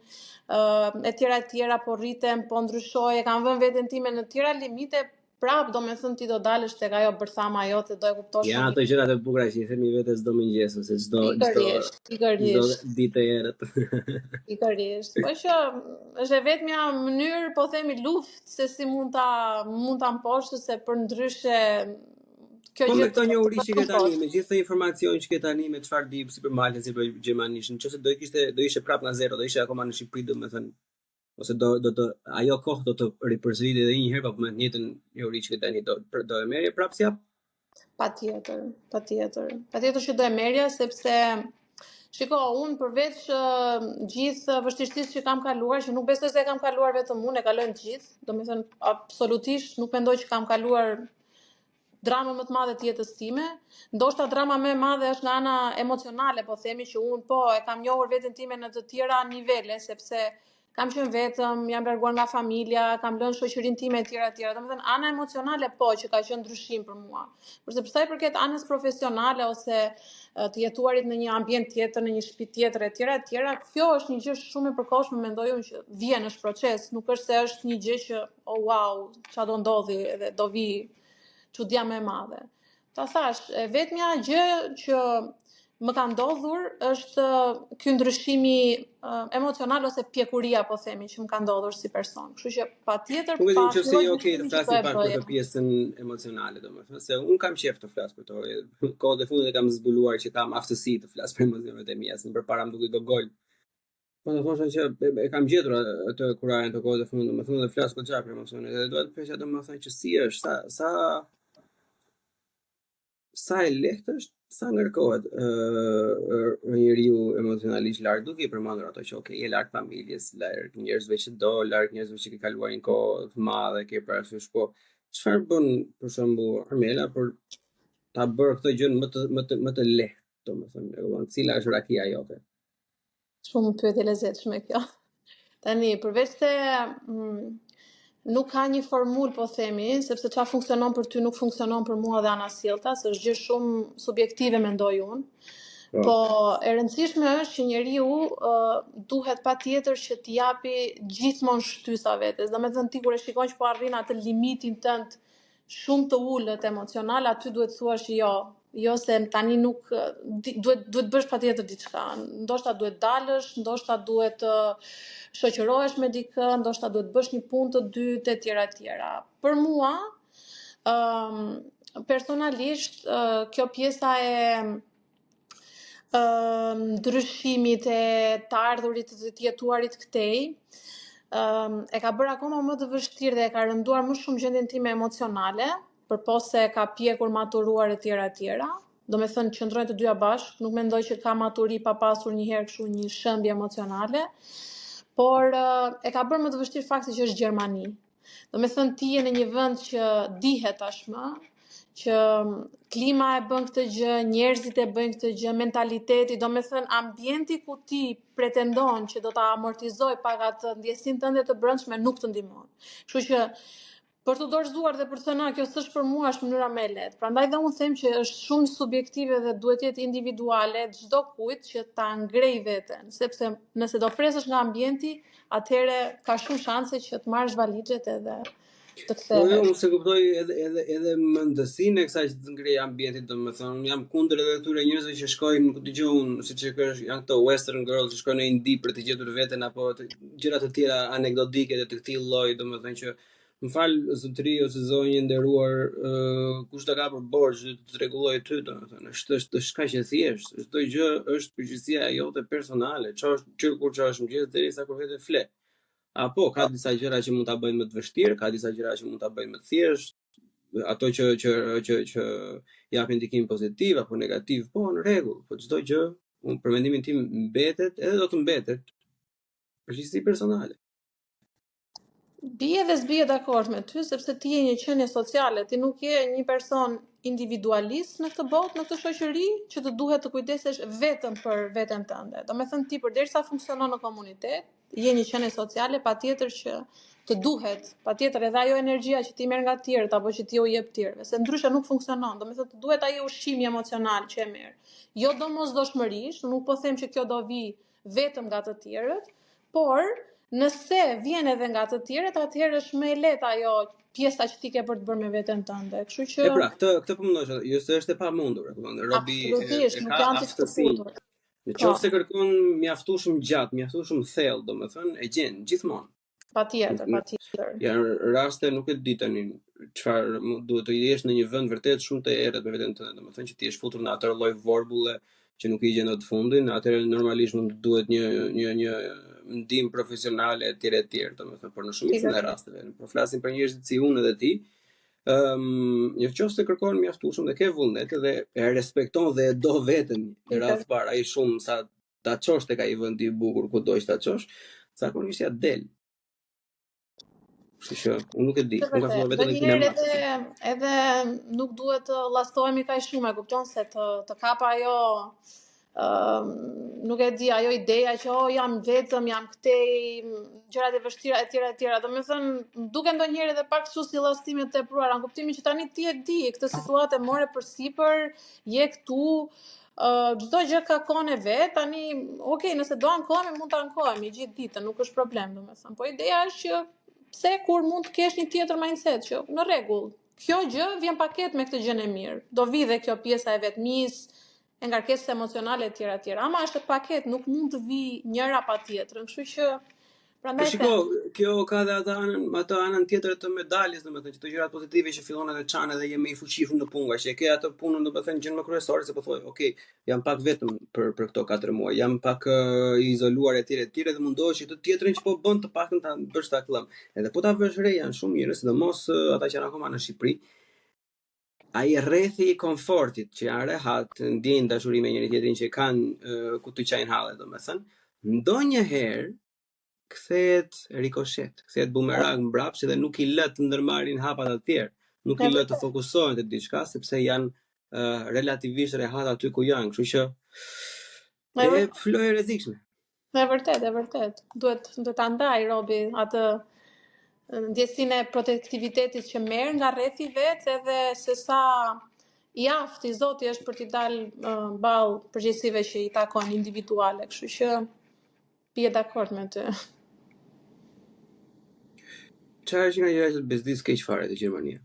uh, e tjera e tjera, po rritem, po ndryshoj, e kam vënë veten time në tjera limite, prap domethënë ti do dalësh tek ajo bërthama jote do e kuptosh Ja ato gjërat e bukura që i themi vetes çdo mëngjes ose çdo çdo çdo ditë të errët. Pikërisht. Po që është e vetmja mënyrë, po themi luftë se si mund ta mund ta mposhtësh se përndryshe kjo po gjë. Po me këto njohuri që ke tani, me gjithë këtë informacion që ke tani me çfarë di si për Maltën, si për gjermanisht, nëse do i kishte do ishe prapë nga zero, do ishe akoma në Shqipëri, domethënë ose do do të ajo kohë do të ripërsëritej edhe një herë po me të njëjtën njohuri që ke tani do do e merrje prapë si hap? Patjetër, patjetër. Patjetër që do e merrja sepse Shiko, unë përveç uh, gjithë vështirësisë që kam kaluar, që nuk besoj se e kam kaluar vetëm unë, e kalojnë të gjithë, domethënë absolutisht nuk mendoj që kam kaluar dramën më të madhe të jetës time. Ndoshta drama më e madhe është nga ana emocionale, po themi që unë po e kam njohur veten time në të tjera nivele, sepse kam qenë vetëm, jam larguar nga familja, kam lënë shoqërinë time etj etj. Domethënë ana emocionale po që ka qenë ndryshim për mua. Porse për sa i përket anës profesionale ose të jetuarit në një ambient tjetër, në një shtëpi tjetër etj etj, kjo është një gjë shumë e përkohshme, mendoj unë që vjen është proces, nuk është se është një gjë që oh wow, ça do ndodhi edhe do vi çudia më e madhe. Ta thash, e vetmja gjë që më ka ndodhur është ky ndryshimi uh, emocional ose pjekuria po themi që më ka ndodhur si person. Kështu që patjetër pa. Nuk e di nëse je okay të flasim pak për këtë pjesën emocionale, domethënë se un kam qejf të flas për to. Kohët e fundit e kam zbuluar që kam aftësi të flas për emocionet e mia, se më përpara më dukej gogol. Po do thosha që e, e kam gjetur atë kurajën të kohët e fundit, domethënë dhe flas goxha për emocionet. Dhe dua të pyesja domethënë që si është, sa sa sa e lehtë është, sa ngarkohet ë uh, njeriu emocionalisht larg, duke i përmendur ato që okay, je larg familjes, larg njerëzve që do, larg njerëzve që ke kaluar një kohë të madhe, ke parasysh, po çfarë bën për shembull Armela për ta bërë këtë gjë më të më të më të lehtë, domethënë, e kupton, cila është rakia jote? Shumë pyetje e lezetshme kjo. Tani, përveç se mm, nuk ka një formulë, po themi, sepse ça funksionon për ty nuk funksionon për mua dhe anasjelltas, është gjë shumë subjektive mendoj unë. Po. Po e rëndësishme është që njeriu uh, duhet patjetër që t'i japi gjithmonë shtysa vetes. Domethënë ti kur e shikon që po arrin atë limitin tënd shumë të ulët emocional, aty duhet të thuash që jo, jo se tani nuk di, duhet duhet bësh patjetër diçka. Ndoshta duhet dalësh, ndoshta duhet të shoqërohesh me dikë, ndoshta duhet bësh një punë të dytë etj etj. Për mua, ëm personalisht ë, kjo pjesa e ë, ndryshimit e të ardhurit dhe të jetuarit këtej, ëm e ka bërë akoma më të vështirë dhe e ka rënduar më shumë gjendjen time emocionale, përpos se e ka pjekur, maturuar etj etj. Do me thënë qëndrojnë të dyja bashkë, nuk mendoj që ka maturi pa pasur një herë kështu një shëmbje emocionale, por ë, e ka bërë më të vështirë fakti që është Gjermani. Do me thënë ti je në një vend që dihet tashmë, që klima e bën këtë gjë, njerëzit e bëjnë këtë gjë, mentaliteti, do me thënë ambienti ku ti pretendon që do ta amortizoj pak atë ndjesinë tënde të brendshme nuk të ndihmon. Kështu që për t'u dorëzuar dhe për të thënë, "A, kjo s'është për mua, është mënyra më e lehtë." Prandaj dhe unë them që është shumë subjektive dhe duhet të jetë individuale çdo kujt që ta ngrej veten, sepse nëse do presësh nga ambienti, atëherë ka shumë shanse që të marrësh valixhet edhe të Po jo, kthehesh. unë se kuptoj edhe edhe edhe mendësinë e kësaj që të ngrej ambientit, domethënë, unë jam kundër edhe këtyre njerëzve që shkojnë, nuk dëgjoj unë, siç e kësh, janë këto western girls që shkojnë në Indi për të gjetur veten apo të, gjëra të tjera anekdotike dhe të këtij lloji, domethënë që më fal zotëri ose zonjë e nderuar, ë kush ta ka për borxh do të rregulloj ty, domethënë, është është është kaq e thjeshtë, çdo gjë është përgjegjësia jote personale, çohesh që kur çohesh në mëngjes derisa kur vete fle. Apo ka disa gjëra që mund ta bëjnë më të vështirë, ka disa gjëra që mund ta bëjnë më të thjeshtë, ato që që që që japin ndikim pozitiv apo negativ, po në rregull, po çdo gjë, unë për mendimin tim mbetet edhe do të mbetet përgjegjësi personale. Bie dhe s'bie dakord me ty, sepse ti je një qenie sociale, ti nuk je një person individualist në këtë botë, në këtë shoqëri që të duhet të kujdesesh vetëm për veten tënde. Do me thënë ti përderisa funksionon në komunitet, je një qenie sociale, patjetër që të duhet, patjetër edhe ajo energjia që ti merr nga të tjerët apo që ti u jep të tjerëve, se ndryshe nuk funksionon. Do me thënë të duhet ai ushqimi emocional që e merr. Jo domosdoshmërisht, nuk po them që kjo do vi vetëm nga të tjerët, por nëse vjen edhe nga të tjerët, atëherë është më e lehtë ajo pjesa që ti ke për të bërë me veten tënde. Kështu që E pra, këtë këtë po mendoj, jo se është e pamundur, e kupton? Robi e, absolutisht e nuk ka janë të aftësinë. shkëputur. Në Po, qoftë se kërkon mjaftueshëm gjatë, mjaftueshëm thellë, domethënë, e gjen gjithmonë. patjetër, patjetër. Janë raste, nuk e di tani çfarë mu- duhet të jesh në një vend vërtet shumë të errët me veten tënde, domethënë që ti je futur në atë lloj vorbulle që nuk i gjen dot fundin, atëherë normalisht mund të duhet një një një ndihmë profesionale etj etj, domethënë, por në shumicën e Pikërisht. rasteve, po flasim për njerëzit si unë edhe ti, ëm në qoftë se kërkon mjaftueshëm dhe ke vullnet dhe e respekton dhe e do veten në radhë të parë, ai shumë sa ta çosh tek ai vendi i bukur kudo që ta çosh, zakonisht ja del. Kështu që unë nuk e di, Të unë kam filluar vërtet. vetëm në Ndonjëherë kinema. edhe edhe nuk duhet të llastohemi kaq shumë, e kupton se të të kap ajo ë nuk e di, ajo ideja që oh jam vetëm, jam këtej, gjërat e vështira etj etj. Domethënë, më duken ndonjëherë edhe pak kështu si llastime të tepruara, në kuptimin që tani ti e di, këtë situatë e more përsipër, je këtu, ë çdo gjë ka kohën e vet, tani, okay, nëse do ankohemi, mund të ankohemi gjithë ditën, nuk është problem, domethënë. Po ideja është që pse kur mund të kesh një tjetër mindset që në rregull, kjo gjë vjen paket me këtë gjën e mirë. Do vi dhe kjo pjesa e vetmisë, e ngarkesës emocionale etj etj. Ama është paket, nuk mund të vi njëra pa tjetrën, kështu që Po prandaj shiko, them, kjo ka dhe atë anën, atë anën tjetër të medaljes, domethënë që këto gjërat pozitive që fillon edhe çan edhe je më i fuqishëm në punë, që e ke atë punën domethënë gjën më kryesore se po thoj, ok, jam pak vetëm për për këto 4 muaj, jam pak uh, i izoluar etj etj dhe mundohesh që të tjetrën që po bën të paktën ta bësh ta klëm. Edhe po ta vësh re janë shumë njerëz, sidomos uh, ata që janë akoma në Shqipëri, ai rrethi i komfortit që janë rehat, ndjejnë dashuri me njëri tjetrin që kanë uh, ku të qajnë halle, domethënë, ndonjëherë kthehet rikoshet, kthehet bumerang mbrapsht dhe nuk i lë të ndërmarrin hapa të tjerë, nuk e i lë të vërtet. fokusohen te diçka sepse janë uh, relativisht rehat aty ku janë, kështu që E e vërtet. floj e rrezikshme. E vërtet, e vërtet. Duhet duhet ta ndaj robi atë ndjesinë e protektivitetit që merr nga rrethi vet edhe se sa i aftë i zoti është për t'i dalë uh, ballë përgjegjësive që i takojnë individuale, kështu që bie dakord me ty. Çfarë është nga gjërat që të bezdis keq fare te Gjermania?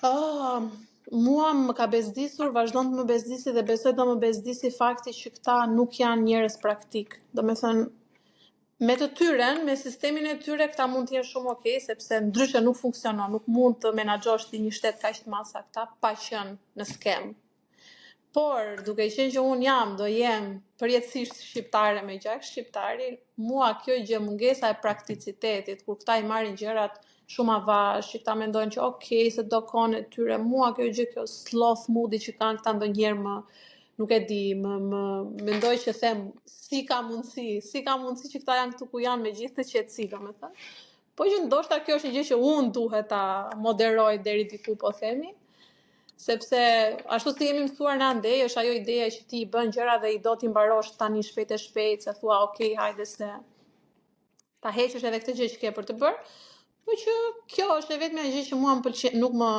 Oh, mua më ka bezdisur, vazhdon të më bezdisi dhe besoj do më bezdisi fakti që këta nuk janë njerëz praktik. Domethënë, me të tyren, me sistemin e tyre, këta mund të jenë shumë okay, sepse ndryshe nuk funksionon, nuk mund të menaxhosh ti një shtet kaq të madh sa këta pa qenë në skemë. Por, duke qenë që unë jam, do jem përjetësisht shqiptare me gjak shqiptari, mua kjo gjë mungesa e prakticitetit, kur këta i marrin gjërat shumë avash, që këta mendojnë që ok, se do kohën e tyre, mua kjo gjë, kjo sloth moodi që kanë këta ndonjëherë më nuk e di, më më mendoj që them si ka mundësi, si ka mundësi që këta janë këtu ku janë me gjithë këtë qetësi, domethënë. Po që ndoshta kjo është një gjë që unë duhet ta moderoj deri diku po themi, sepse ashtu si jemi mësuar ne andej, është ajo ideja që ti i bën gjëra dhe i do t'i mbarosh tani shpejt e shpejt, se thua ok, hajde se ta heqësh edhe këtë gjë që ke për të bërë. Po që kjo është e vetmja gjë që mua më pëlqen, nuk më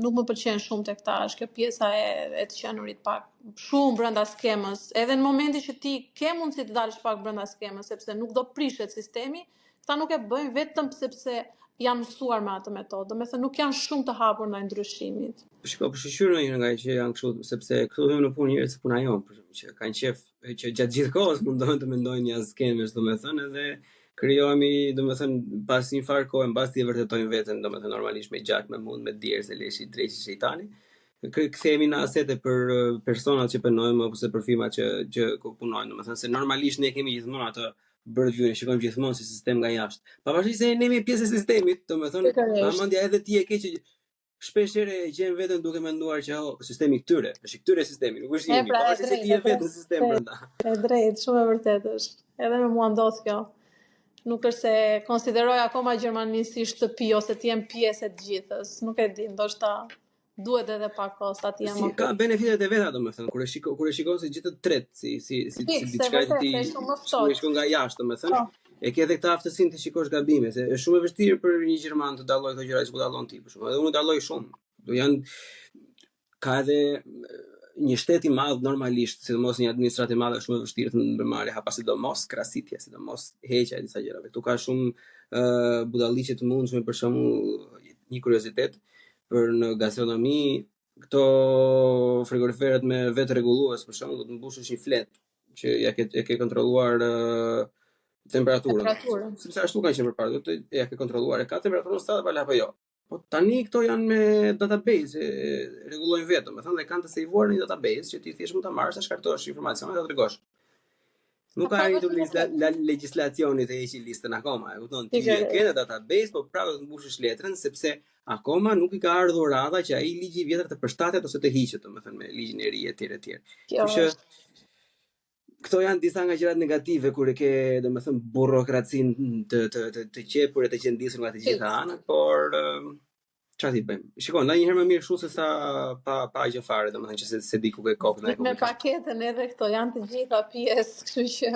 nuk më pëlqen shumë te këta, është kjo pjesa e e të qenurit pak shumë brenda skemës. Edhe në momentin që ti ke mundësi të dalësh pak brenda skemës, sepse nuk do prishet sistemi, Këta nuk e bëjnë vetëm sepse janë mësuar me atë metodë, domethënë nuk janë shumë të hapur ndaj ndryshimit. Po shiko, po shyqyr ndonjëherë nga që janë kështu, sepse këtu hyjmë në punë njerëz si puna jonë, për shembull, që kanë qejf që gjatë gjithë kohës mundohen të mendojnë jashtë skemës, domethënë, edhe krijohemi, domethënë, pas një farë kohe, mbas ti e vërtetojmë veten, domethënë normalisht me gjak, me mund, me djersë, e leshi, dreqi, shejtani, kthehemi në asete për personat që punojmë ose për firmat që që ku punojnë, domethënë se normalisht ne kemi gjithmonë atë bird view, e shikojmë gjithmonë si sistem nga jashtë. Pavarësisht se ne jemi pjesë e sistemit, domethënë, ma mendja edhe ti e ke që shpesh herë e gjen veten duke menduar që oh, sistemi i këtyre, është i këtyre sistemi, nuk është i imi, pra, pavarësisht se ti je vetë në sistem brenda. E drejtë, shumë e vërtetë është. Edhe me mua ndodh kjo. Nuk është se konsideroj akoma Gjermaninë si shtëpi ose të jem pjesë e të gjithës. Nuk e di, ndoshta duhet edhe pak kohë sa të jem si, ka benefitet e veta domethënë kur e shikon kur e shikon se gjithë të tret si si si si diçka që ti kur e shikon nga jashtë domethënë po. e ke edhe këtë aftësinë të shikosh gabime se është shumë e vështirë për një gjerman të dallojë këto gjëra që po dallon ti për shembull edhe unë dalloj shumë do janë ka edhe një shtet i madh normalisht, sidomos një administratë e madhe është shumë e vështirë të ndërmarrë hapa sidomos krasitja, sidomos heqja e disa gjërave. Këtu ka shumë uh, budalliqe të mundshme për shembull një kuriozitet, për në gastronomi këto frigoriferët me vetrregullues për shembull do të mbushësh një fletë që ja ke e ke kontrolluar uh, temperaturën. Temperaturën. Sepse ashtu kanë qenë përpara, do të ja ke kontrolluar e ka temperaturën stabile apo jo. Po tani këto janë me database, e rregullojnë vetë, domethënë dhe kanë të sejvuar në një database që ti thjesht mund ta marrësh, ta shkarkosh informacionin dhe ta tregosh. Nuk ka arritur legisla, la, legjislacioni të heqë listën akoma, e kupton? Ti e ke në database, po prapë do të mbushësh letrën sepse akoma nuk i ka ardhur radha që ai ligji i vjetër të përshtatet ose të hiqet, domethënë me ligjin e ri etj etj. Kështu që këto janë disa nga gjërat negative kur e ke, domethënë burokracinë të të të, të qepur e të qendisur nga të gjitha anët, por Çfarë t'i bëjmë? Shiko, ndonjëherë më mirë kështu se sa pa pa gjë fare, domethënë që se se di ku ke kokën e ku Me paketën edhe këto janë të gjitha pjesë, kështu që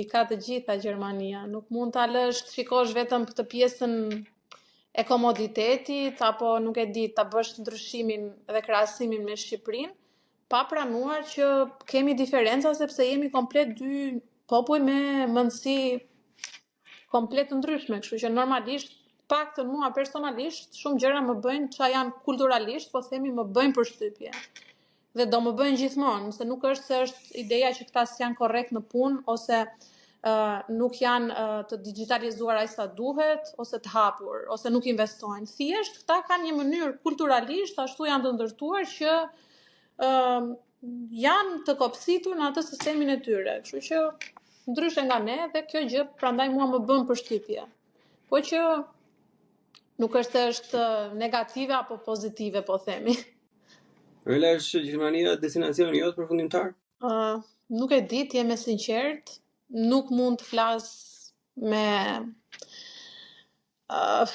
i ka të gjitha Gjermania. Nuk mund ta lësh të shikosh vetëm këtë pjesën e komoditetit apo nuk e di ta bësh ndryshimin dhe krahasimin me Shqipërinë, pa pranuar që kemi diferenca sepse jemi komplet dy popuj me mendësi komplet të ndryshme, kështu që normalisht paktën mua personalisht shumë gjëra më bëjnë ça janë kulturalisht, po themi më bëjnë përshtypje. Dhe do më bëjnë gjithmonë, se nuk është se është ideja që këta s'janë korrekt në punë ose uh, nuk janë uh, të digjitalizuar aq sa duhet ose të hapur ose nuk investojnë. Thjesht këta kanë një mënyrë kulturalisht ashtu janë të ndërtuar që uh, janë të kopsitur në atë sistemin e tyre. Kështu që ndryshe nga ne dhe kjo gjë prandaj mua më bën përshtypje. Po që nuk është se është negative apo pozitive, po themi. Rela është Gjermania destinacioni jot përfundimtar? Uh, nuk e di, të jem e sinqert, nuk mund të flas me. Uh,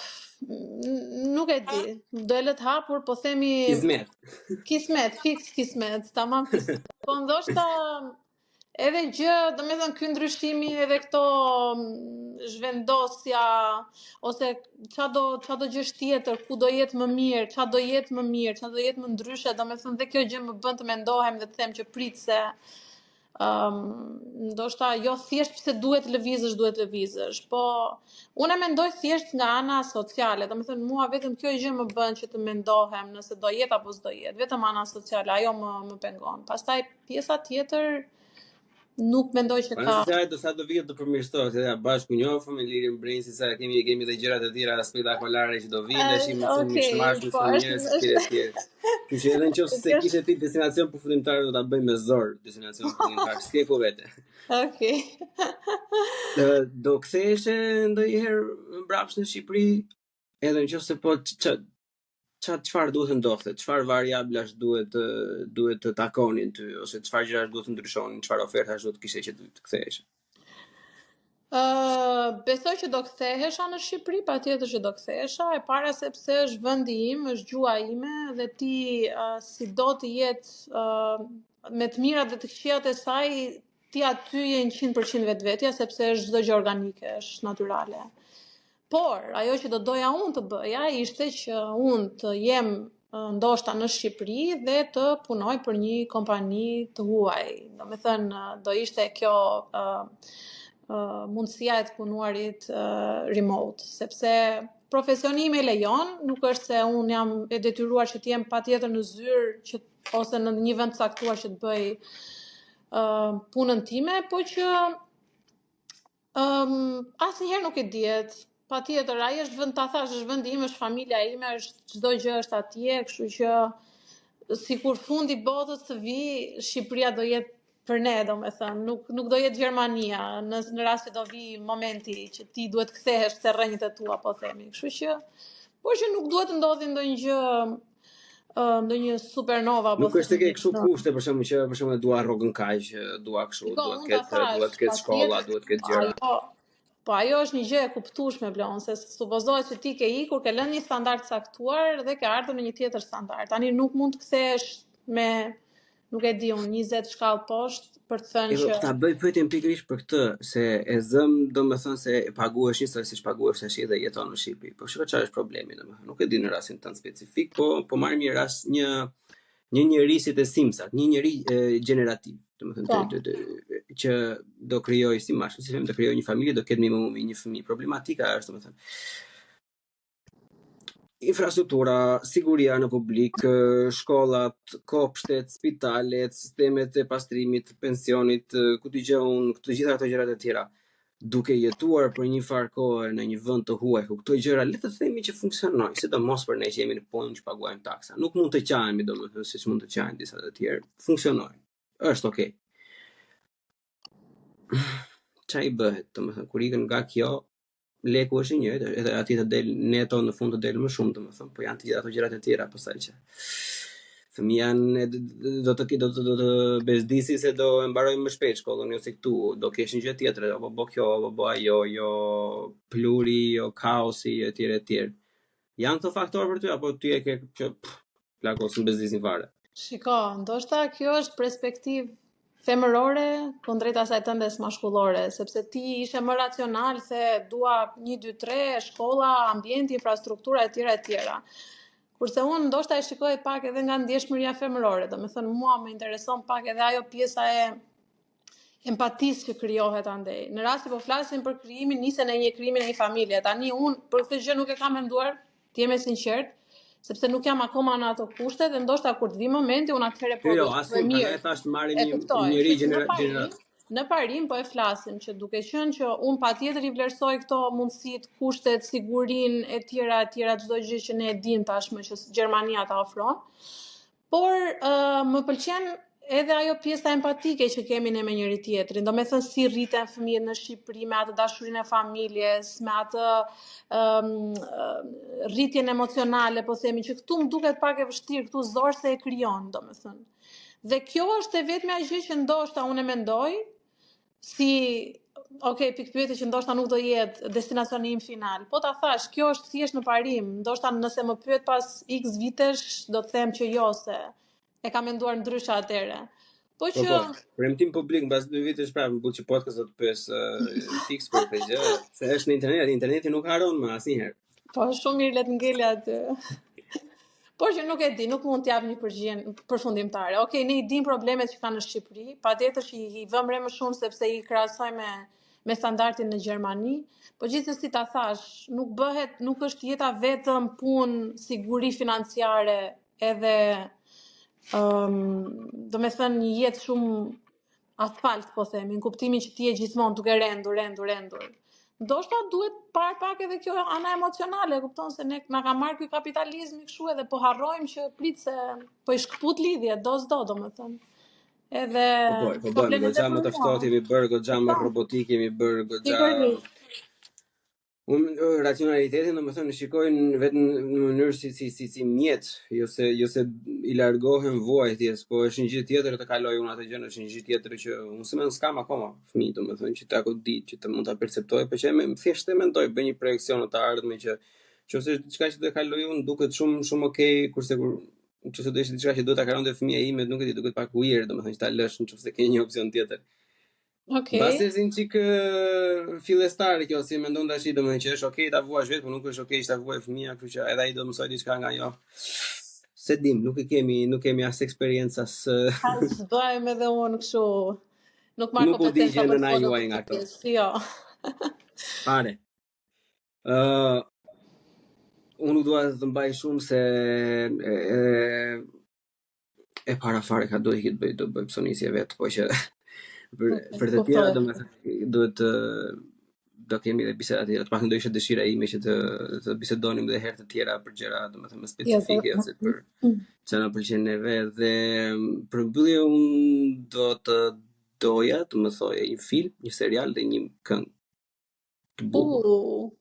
nuk e di. Do e lë të hapur, po themi Kismet. Kismet, fiks kismet, tamam kismet. Po ndoshta edhe gjë, domethënë ky ndryshimi edhe këto mm, zhvendosja ose ça do ça do gjësh tjetër, ku do jetë më mirë, ça do jetë më mirë, ça do jetë më ndryshe, domethënë dhe kjo gjë më bën të mendohem dhe të them që prit se Um, ndoshta jo thjesht pse duhet të lëvizësh, duhet të lëvizësh, po unë e mendoj thjesht nga ana sociale, domethënë mua vetëm kjo gjë më bën që të mendohem nëse do jetë apo s'do jetë, vetëm ana sociale, ajo më më pengon. Pastaj pjesa tjetër nuk mendoj që ka. Ana sociale do sa do vijë do përmirësohet, edhe bashkë u njohëm me Lirin Brinsi, sa kemi kemi edhe gjëra të tjera spektakolare që do vinë, tash më thënë okay, më po, shumë njerëz të tjerë të Kështu që edhe në qoftë se kishe ti destinacion përfundimtar do ta bëj me zor destinacion përfundimtar, s'ke ku vete. Okej. Do do ktheheshe ndonjëherë mbrapsht në Shqipëri, edhe në qoftë se po ça ça çfarë duhet të ndodhte, çfarë variablash duhet të duhet të takonin ty ose çfarë gjërash duhet të ndryshonin, çfarë ofertash duhet të kishe që të ktheheshe. Uh, besoj që do kthehesha në Shqipëri, patjetër që do kthehesha, e para sepse është vendi im, është gjuha ime dhe ti uh, si do të jetë uh, me të mirat dhe të këqijat e saj, ti aty je 100% vetvetja sepse është çdo gjë organike, është natyrale. Por, ajo që do doja unë të bëja ishte që unë të jem ndoshta në Shqipëri dhe të punoj për një kompani të huaj. Domethënë, do ishte kjo uh, uh, mundësia e të punuarit uh, remote, sepse profesioni im e lejon, nuk është se unë jam e detyruar që të jem patjetër në zyrë që ose në një vend të caktuar që të bëj uh, punën time, po që Um, asnjëherë nuk i dihet. Patjetër, ai është vend, ta thash, është vendi im, është familja ime, është çdo gjë është atje, kështu që sikur fundi i botës të vijë, Shqipëria do jetë për ne, domethënë, nuk nuk do jetë Gjermania, në në rast se do vijë momenti që ti duhet të kthehesh te rrënjët e tua, po themi. Kështu që, por që nuk duhet të ndodhi ndonjë gjë ndonjë supernova apo Nuk është se ke kështu kushte për shembull që për shembull dua rrogën kaq, dua kështu, dua të ketë, dua të ketë shkolla, duhet të ketë gjëra. Ajo, po ajo është një gjë e kuptueshme Blon, se supozohet që ti ke ikur, ke lënë një standard të caktuar dhe ke ardhur në një tjetër standard. Tani nuk mund të kthehesh me nuk e di unë 20 shkallë poshtë për të thënë që ta bëj pyetjen pikërisht për këtë, se e zëm domethënë se e paguhesh njësoj siç paguhesh tash dhe jeton në Shqipëri. Po shiko çfarë është problemi domethënë. Nuk e di në rastin tënd specifik, po po marrim një rast një një njeri si te Simsat, një njeri e, gjenerativ, domethënë po. të, të, të, që do krijojë si mashkull, si femër, do krijojë një familje, do ketë minimumi një fëmijë. Problematika është domethënë Infrastruktura, siguria në publik, shkollat, kopshtet, spitalet, sistemet e pastrimit, pensionit, ku di gjë unë, të gjitha ato gjërat e tjera. Duke jetuar për një farë kohe në një vend të huaj ku këto gjëra le të themi që funksionojnë, sidomos për ne që jemi në punë që paguajmë taksa. Nuk mund të qahemi domethënë siç mund të qahen disa të tjerë, funksionojnë. Është okay. Ça i bëhet, domethënë kur ikën nga kjo, leku është i njëjtë, edhe atje të del neto në fund të del më shumë, domethënë, po janë të gjitha ato gjërat e tjera pastaj që fëmija ne do të do të do të bezdisi se do e mbarojë më shpejt shkollën, jo si këtu, do kesh një gjë tjetër, apo bo kjo, apo bo ajo, jo pluhuri, jo kaosi etj etj. Janë këto faktorë për ty apo ti e ke që pff, plako s'më bezdisin fare? Shiko, ndoshta kjo është perspektivë femërore kundrejt asaj tëndes mashkullore, sepse ti ishe më racional se dua 1 2 3 shkolla, ambienti, infrastruktura etj etj. Kurse unë ndoshta e shikoj pak edhe nga ndjeshmëria femërore, domethënë mua më intereson pak edhe ajo pjesa e empatisë që krijohet andej. Në rast se po flasim për krijimin, nisjen e një krijimin e një familje. Tani unë për këtë gjë nuk e kam menduar, të jem e sinqert, sepse nuk jam akoma në ato kushte dhe ndoshta kur të vi momenti unë atëherë po jo, as unë, prandaj thash të marrim një njeri gjenerat. Në parim po e flasim që duke qenë që unë patjetër i vlerësoj këto mundësitë, kushtet, sigurinë e tjera e tjera çdo gjë që ne e dimë tashmë që Gjermania ta ofron. Por uh, më pëlqen edhe ajo pjesa empatike që kemi ne me njëri tjetrin, domethënë si rriten fëmijët në Shqipëri me atë dashurinë e familjes, me atë um, rritjen emocionale, po themi që këtu më duket pak e vështirë, këtu zor se e krijon, domethënë. Dhe kjo është e vetmja gjë që ndoshta unë e mendoj si Ok, pikëpyetje që ndoshta nuk do jetë destinacioni im final. Po ta thash, kjo është thjesht në parim. Ndoshta nëse më pyet pas X vitesh, do të them që jo se e kam menduar ndryshe atëherë. Po, po që po, premtim publik mbas dy vitesh prapë në Bullçi Podcast do të pyes uh, fiks për këtë gjë, se është në internet, interneti nuk harron më asnjëherë. Po shumë mirë le të ngeli aty. Por që nuk e di, nuk mund të jap një përgjigje përfundimtare. Okej, ne i dim problemet që kanë në Shqipëri, patjetër që i, i vëmë re më shumë sepse i krahasojmë me me standardin në Gjermani, po gjithsesi ta thash, nuk bëhet, nuk është jeta vetëm punë, siguri financiare, edhe um, do me thënë një jetë shumë asfalt, po themi, në kuptimin që ti je gjithmonë duke rendur, rendur, rendur. Ndoshta duhet parë pak edhe kjo ana emocionale, kupton se ne na ka marrë ky kapitalizmi kështu edhe po harrojmë që prit se po i shkëput lidhje, do s'do domethënë. Edhe po, po, po bëjmë goxha më të ftohtë jemi bërë, goxha më po. robotik jemi bërë, goxha Unë racionalitetin domethënë e shikoj vetëm në mënyrë si si si si mjet, jo se jo se i largohem vuajtjes, po është një gjë tjetër të kaloj unë atë gjë, është një gjë tjetër që unë se më s'kam akoma fëmijë, domethënë që ta ku di, që të mund ta perceptoj, po që e thjesht e mendoj, bëj një projeksion në të ardhme që nëse është diçka që do e kaloj unë, duket shumë shumë okay, kurse kur nëse do ishte diçka që duhet ta kalonte fëmija im, nuk e di, duket pak weird, domethënë që ta lësh nëse ke një opsion tjetër. Okej. Mbase është një çik fillestare kjo, si mendon tash, domethënë që është okay ta vuash vetë, por nuk është okay që ta vuajë fëmija, kështu që edhe ai do mësojë diçka nga ajo. Se dim, nuk e kemi, nuk kemi as eksperiencë as As bëhem edhe unë kështu. Nuk marr Nuk u kompetenca digje për nëna të folur juaj për nga këtë këto. pjesë. Jo. Fare. Ë uh, unë nuk dua të të mbaj shumë se e, e, e para fare ka duhet të bëj do bëj psonisje vet, po që për Okej, për të tjera kuptoj. domethënë duhet të do kemi edhe biseda të tjera. Të paktën do ishte dëshira ime që të të bisedonim edhe herë të tjera për gjëra domethënë më specifike ose për Mm. çfarë na pëlqen neve dhe për mbyllje unë do të doja të më thoje një film, një serial dhe një këngë të bukur. U.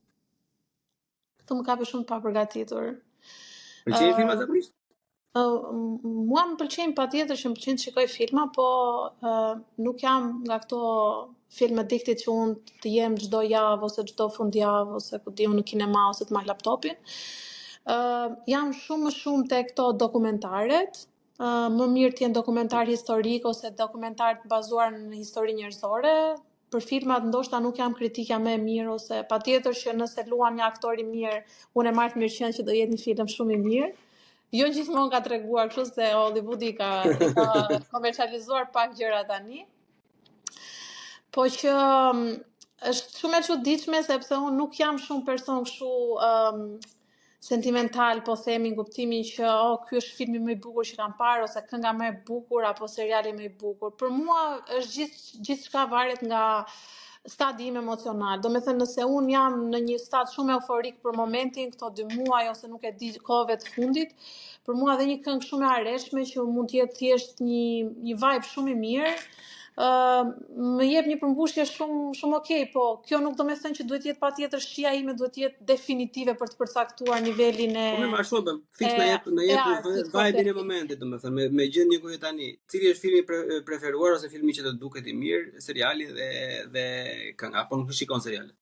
Këtu më kape shumë pa përgatitur. Pëlqejnë uh, filmat zakonisht? Uh, mua më pëlqejnë patjetër që më pëlqen të shikoj filma, po uh, nuk jam nga këto film addicted që unë të jem çdo javë ose çdo fundjavë ose ku di unë në kinema ose të marr laptopin. Uh, jam shumë më shumë te këto dokumentaret, uh, më mirë të jenë dokumentar historik ose dokumentar të bazuar në histori njerëzore, për filmat ndoshta nuk jam kritikja më e mirë ose patjetër që nëse luan një aktor i mirë, unë e marr të mirëqenë që do jetë një film shumë i mirë. Jo gjithmonë ka treguar kështu se Hollywoodi ka, i ka komercializuar pak gjëra tani. Po që mm, është shumë e çuditshme sepse unë nuk jam shumë person kështu um, sentimental, po themi në kuptimin që oh, ky është filmi më i bukur që kam parë ose kënga më e bukur apo seriali më i bukur. Për mua është gjithë gjithçka varet nga stadi im emocional. Do me thënë nëse unë jam në një stad shumë euforik për momentin, këto dy muaj ose nuk e di kohëve të fundit, për mua edhe një këngë shumë e hareshme që mund të jetë thjesht një një vibe shumë i mirë, ë më jep një përmbushje shumë shumë okay, po kjo nuk do me thënë që duhet të jetë patjetër shija ime duhet të jetë definitive për të përcaktuar nivelin e Po më ashtu bëm, fiks na jep na e jep artit, po vibe-in e themi. momentit, domethënë me me gjendjen ku je tani. Cili është filmi pre, preferuar ose filmi që të duket i mirë, seriali dhe dhe kënga, apo nuk e shikon seriale?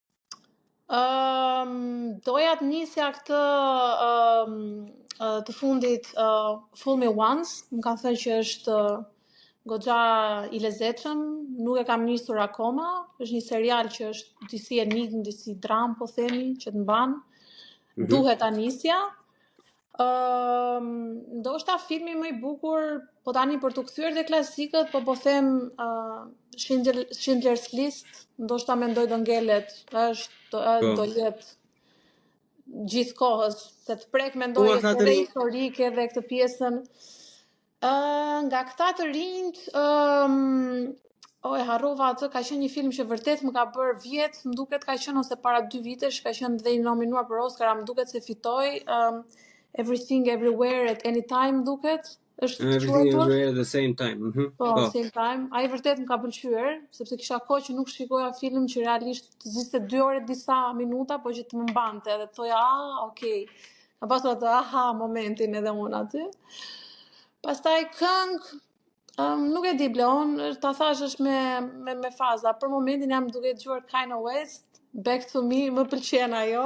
Ëm doja të nisja këtë ëm të fundit uh, Fool Me Once, më kanë thënë që është goxha i lezetshëm, nuk e kam nisur akoma, është një serial që është disi enigmë, disi dram, po themi, që të mban. Mm -hmm. Duhet ta nisja. Ëm ndoshta filmi më i bukur, po tani për t'u kthyer te klasikët, po po them uh, Schindler, Schindler's List, ndoshta mendoj do ngelet, është do, Po. do jetë gjithë kohës, se të prek mendoj Po, është edhe historike edhe këtë pjesën. Ë nga këta të rinjt, ëm o e harrova atë, ka qenë një film që vërtet më ka bërë vjet, më duket ka qenë ose para dy vitesh, ka qenë dhe i nominuar për Oscar, a më duket se fitoi, um, Everything Everywhere at Any Time më duket, është Everything quajtur. Everywhere at the same time. Mm -hmm. Po, Po. same time. Ai vërtet më ka pëlqyer, sepse kisha kohë që nuk shikoja film që realisht të ziste 2 orë e disa minuta, po që të më mbante edhe të thoja, ah, okay. Kam pasur atë aha momentin edhe unë aty. Pastaj këngë, Um, nuk e di Bleon, ta thash është me me me faza. Për momentin jam duke dëgjuar Kanye West, Back to Me, më pëlqen ajo.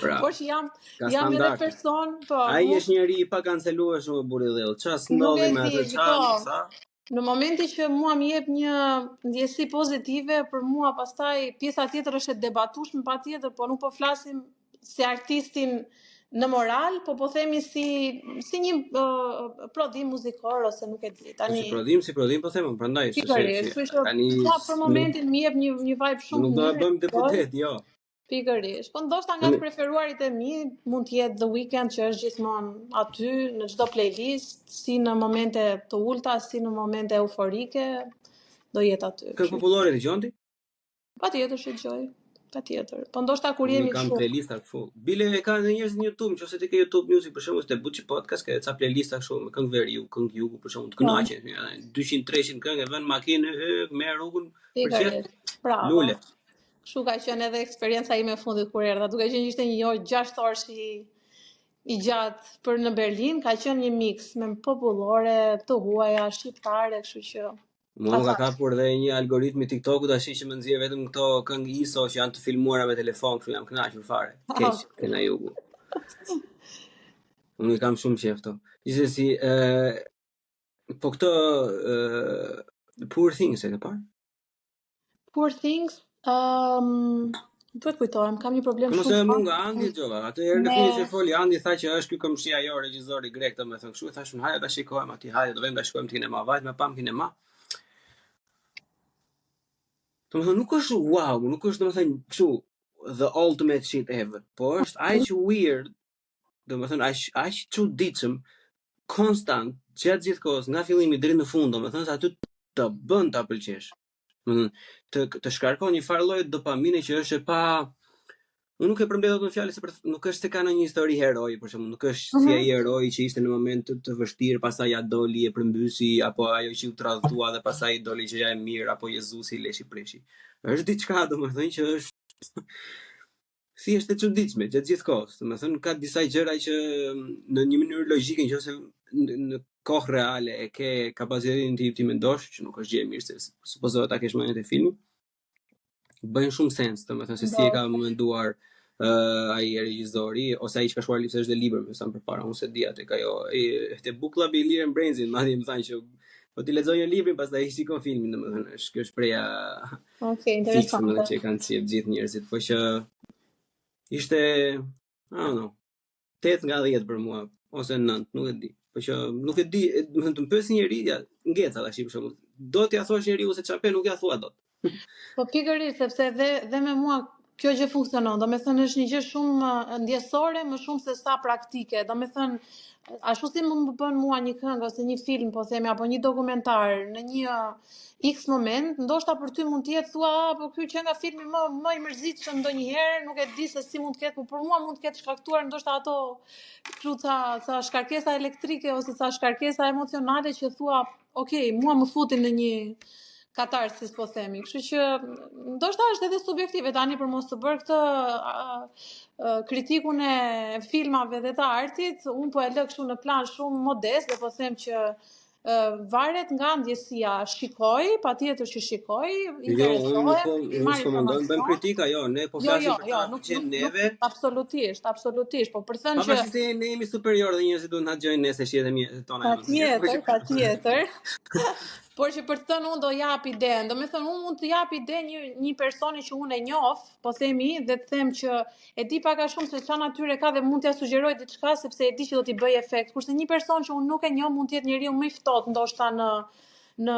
Bravo. Por që jam Ka jam edhe standarde. person, po, Ai mu është njeri i pa kancelueshëm o burri dheu. Ça nuk s'ndodhi e me di, atë ça shiko. tha? Në momentin që mua më jep një ndjesi pozitive, për mua pastaj pjesa tjetër është e debatueshme patjetër, po nuk po flasim si artistin në moral, po po themi si si një uh, prodhim muzikor ose nuk e di. Po si Tani prodhim, si prodhim po them, unë, prandaj se se pikërisht, si kështu që tani sa për nuk momentin më jep një një vibe shumë nuk të do e mirë, bëjmë dëgjoj. deputet, jo. Pikërisht. Po ndoshta nga Tani të preferuarit e mi mund të jetë The Weeknd që është gjithmonë aty në çdo playlist, si në momente të ulta, si në momente euforike, do jetë aty. këngë Kështu që popullore dëgjon ti? patjetër që dëgjoj, patjetër. Po ndoshta kur Unë jemi kam kështu. playlista full. Bile e kanë edhe njerëz në YouTube, nëse ti ke YouTube Music për shembull, te Buçi Podcast ke ca playlista kështu me këngë veriu, këngë jugu për shembull, të Po, kënaqen. ja, 200-300 këngë e vën në makinë, e, merr rrugën për qef, pikërisht. Bravo. lule. Kështu ka qenë edhe eksperienca ime e fundit kur erdha, duke qenë që ishte një orë 6 orësh i i gjatë për në Berlin, ka qenë një miks me popullore, të huaja, shqiptare, kështu që Mua ta më ka thash. kapur dhe një algoritmi TikToku tash që më nxjerr vetëm këto këngë ISO që janë të filmuara me telefon, kështu jam kënaqur fare. Keq, te na jugu. Unë i kam shumë qejf këto. Gjithsesi, ë po këtë ë Poor Things e ke parë? Poor Things, um, duhet kujtohem, kam një problem Po mos shumë e të mu madh nga Andi dëgjova. Atë herën e me fundit që foli Andi tha që është ky komshia jo regjizori grek, domethënë kështu, thash unë hajde ta shikojmë aty, hajde do vemi ta shikojmë në kinema, vajt me pam kinema. Domethënë nuk është wow, nuk është domethënë kështu the ultimate shit ever, po është aq weird, domethënë aq aq çuditshëm, konstant, gjatë gjithë kohës, nga fillimi deri në fund, domethënë se aty të bën ta pëlqesh. Domethënë të të shkarkon një farë lloj dopamine që është e pa Unë nuk e përmbledh dot në fjalë se për, nuk është se ka ndonjë histori heroi, për shembull, nuk është si Mhm. ai heroi që ishte në moment të, të vështirë, pastaj ja doli e përmbysi apo ajo që u tradhtua dhe pastaj doli gjëja e mirë apo Jezusi leshi preshi. Është diçka domethënë që është thjesht e çuditshme gjatë gjithë kohës. Domethënë ka disa gjëra që mm, në një mënyrë logjike nëse në, në kohë reale e ke kapacitetin ti ti mendosh, që nuk është gjë e mirë se supozohet ta kesh mendjen e filmit, bëjnë shumë sens, domethënë se si e ka menduar uh, ai regjizori ose ai që ka shkruar librin, se është dhe libër, më sa më përpara, unë se di atë ka ajo e, te Book Club i Ilir Brenzin, madje më thanë që po ti lexoj një librin, pastaj i shikon filmin, domethënë është kjo shpreha Okej, fiks, interesante. domethënë që e kanë qejf gjithë njerëzit, po që ishte I don't know, 8 nga 10 për mua ose 9, nuk e di. Po që nuk e di, e, domethënë të më pyesë njeri, ja, ngeca tash për shembull. Do t'ja thuash njeriu se çfarë pe, nuk ja thua dot. Po pikërisht sepse edhe dhe me mua kjo gjë funksionon. Do me thënë është një gjë shumë eh, ndjesore, më shumë se sa praktike. Do me thënë, ashtu si më më bën mua një këngë ose një film, po themi, apo një dokumentar në një eh, X moment, ndoshta për ty mund të jetë thua, ah, po ky që nga filmi më më i mërzitshëm ndonjëherë, nuk e di se si mund të ketë, po për mua mund të ketë shkaktuar ndoshta ato kështu ca ca shkarkesa elektrike ose ca shkarkesa emocionale që thua, ok, mua më futin në një katarsis po themi. Kështu që ndoshta është edhe subjektive tani për mos të bërë këtë a, a, kritikun e filmave dhe të artit, unë po e lë kështu në plan shumë modest dhe po them që ë, varet nga ndjesia. Shikoj, patjetër që shikoj, Jo, unë nuk interesohem, po unë marr s'po mendoj, bëjmë informacion. kritika, jo, ne po Jo, flasim jo, për jo, ta nuk pëlqen nuk nuk neve. absolutisht, absolutisht, po për thënë që Pavarësisht se ne jemi superior dhe njerëzit duhet na dëgjojnë ne se shihet e mia tona janë më të mira. Po Patjetër, që patjetër. Por që për të thënë unë do jap idenë, do me thënë unë mund të jap ide një një personi që unë e njoh, po themi, dhe të them që e di pak a shumë se çfarë natyre ka dhe mund t'ja sugjeroj diçka sepse e di që do t'i bëj efekt. Kurse një person që unë nuk e njoh mund të jetë njeriu më i ftohtë ndoshta në në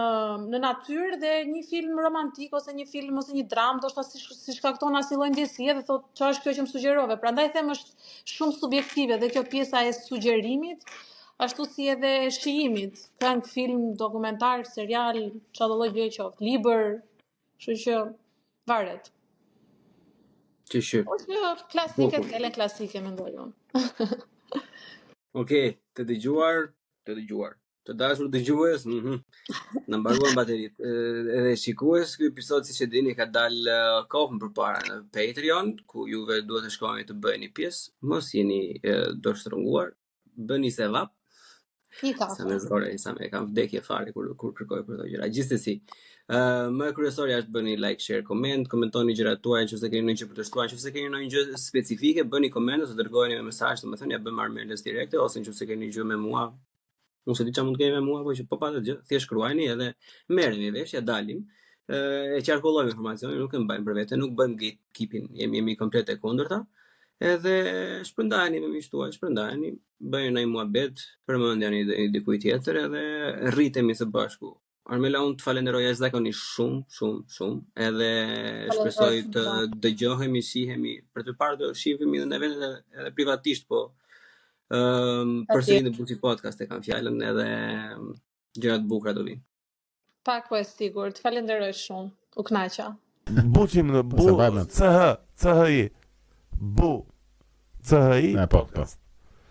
në natyrë dhe një film romantik ose një film ose një dramë ndoshta si, si shkakton asnjë lloj ndjesie dhe thotë çfarë është kjo që më sugjerove. Prandaj them është shumë subjektive dhe kjo pjesa e sugjerimit, ashtu si edhe e shijimit, këngë, film, dokumentar, serial, çfarë do lloj gjëje qoftë, libër, kështu që varet. Që që. Po që klasiket Bukur. ngelen klasike mendoj unë. Okej, të dëgjuar, të dëgjuar. Të dashur dëgjues, mhm. Na mbaruan bateritë. Ë, Edhe shikues, ky episod siç e dini ka dalë eh, kohë më përpara në Patreon, ku juve duhet të shkoni të bëheni pjesë, mos jeni eh, dorështrënguar, bëni sevap. Një kafe. Sa me zore, sa me kam vdekje fare kur kur kërkoj për këto gjëra. Gjithsesi, ë uh, më kryesorja është bëni like, share, comment, komentoni gjërat tuaja nëse keni ndonjë gjë për të shtuar, nëse keni ndonjë gjë specifike, bëni koment ose dërgojeni me mesazh, domethënë ja bëjmë Armelës direkte ose nëse keni gjë me mua, Unë s'e di çfarë mund të keni me mua, po që po patët gjë, thjesht shkruajeni edhe merremi vesh, ja dalim. E qarkullojmë informacionin, nuk e mbajmë për vete, nuk bëjmë gatekeeping, jemi jemi komplet e kundërta. Edhe shpërndajeni me miqtë tuaj, shpërndajeni, bëjeni ndonjë muhabet, përmendjani dikujt tjetër edhe rritemi së bashku. Armela, unë të falenderoj jashtëzakonisht shumë, shumë, shumë, edhe shpresoj të dëgjohemi, shihemi, për të parë të shihemi edhe në evente edhe, edhe privatisht, po ëm um, përsëri në Buci Podcast e kam fjalën edhe gjëra të bukura do vijnë. Pak po e sigurt, falenderoj shumë. U kënaqa. Buçim në po, Bu C H C H I Bu C H I Po, po.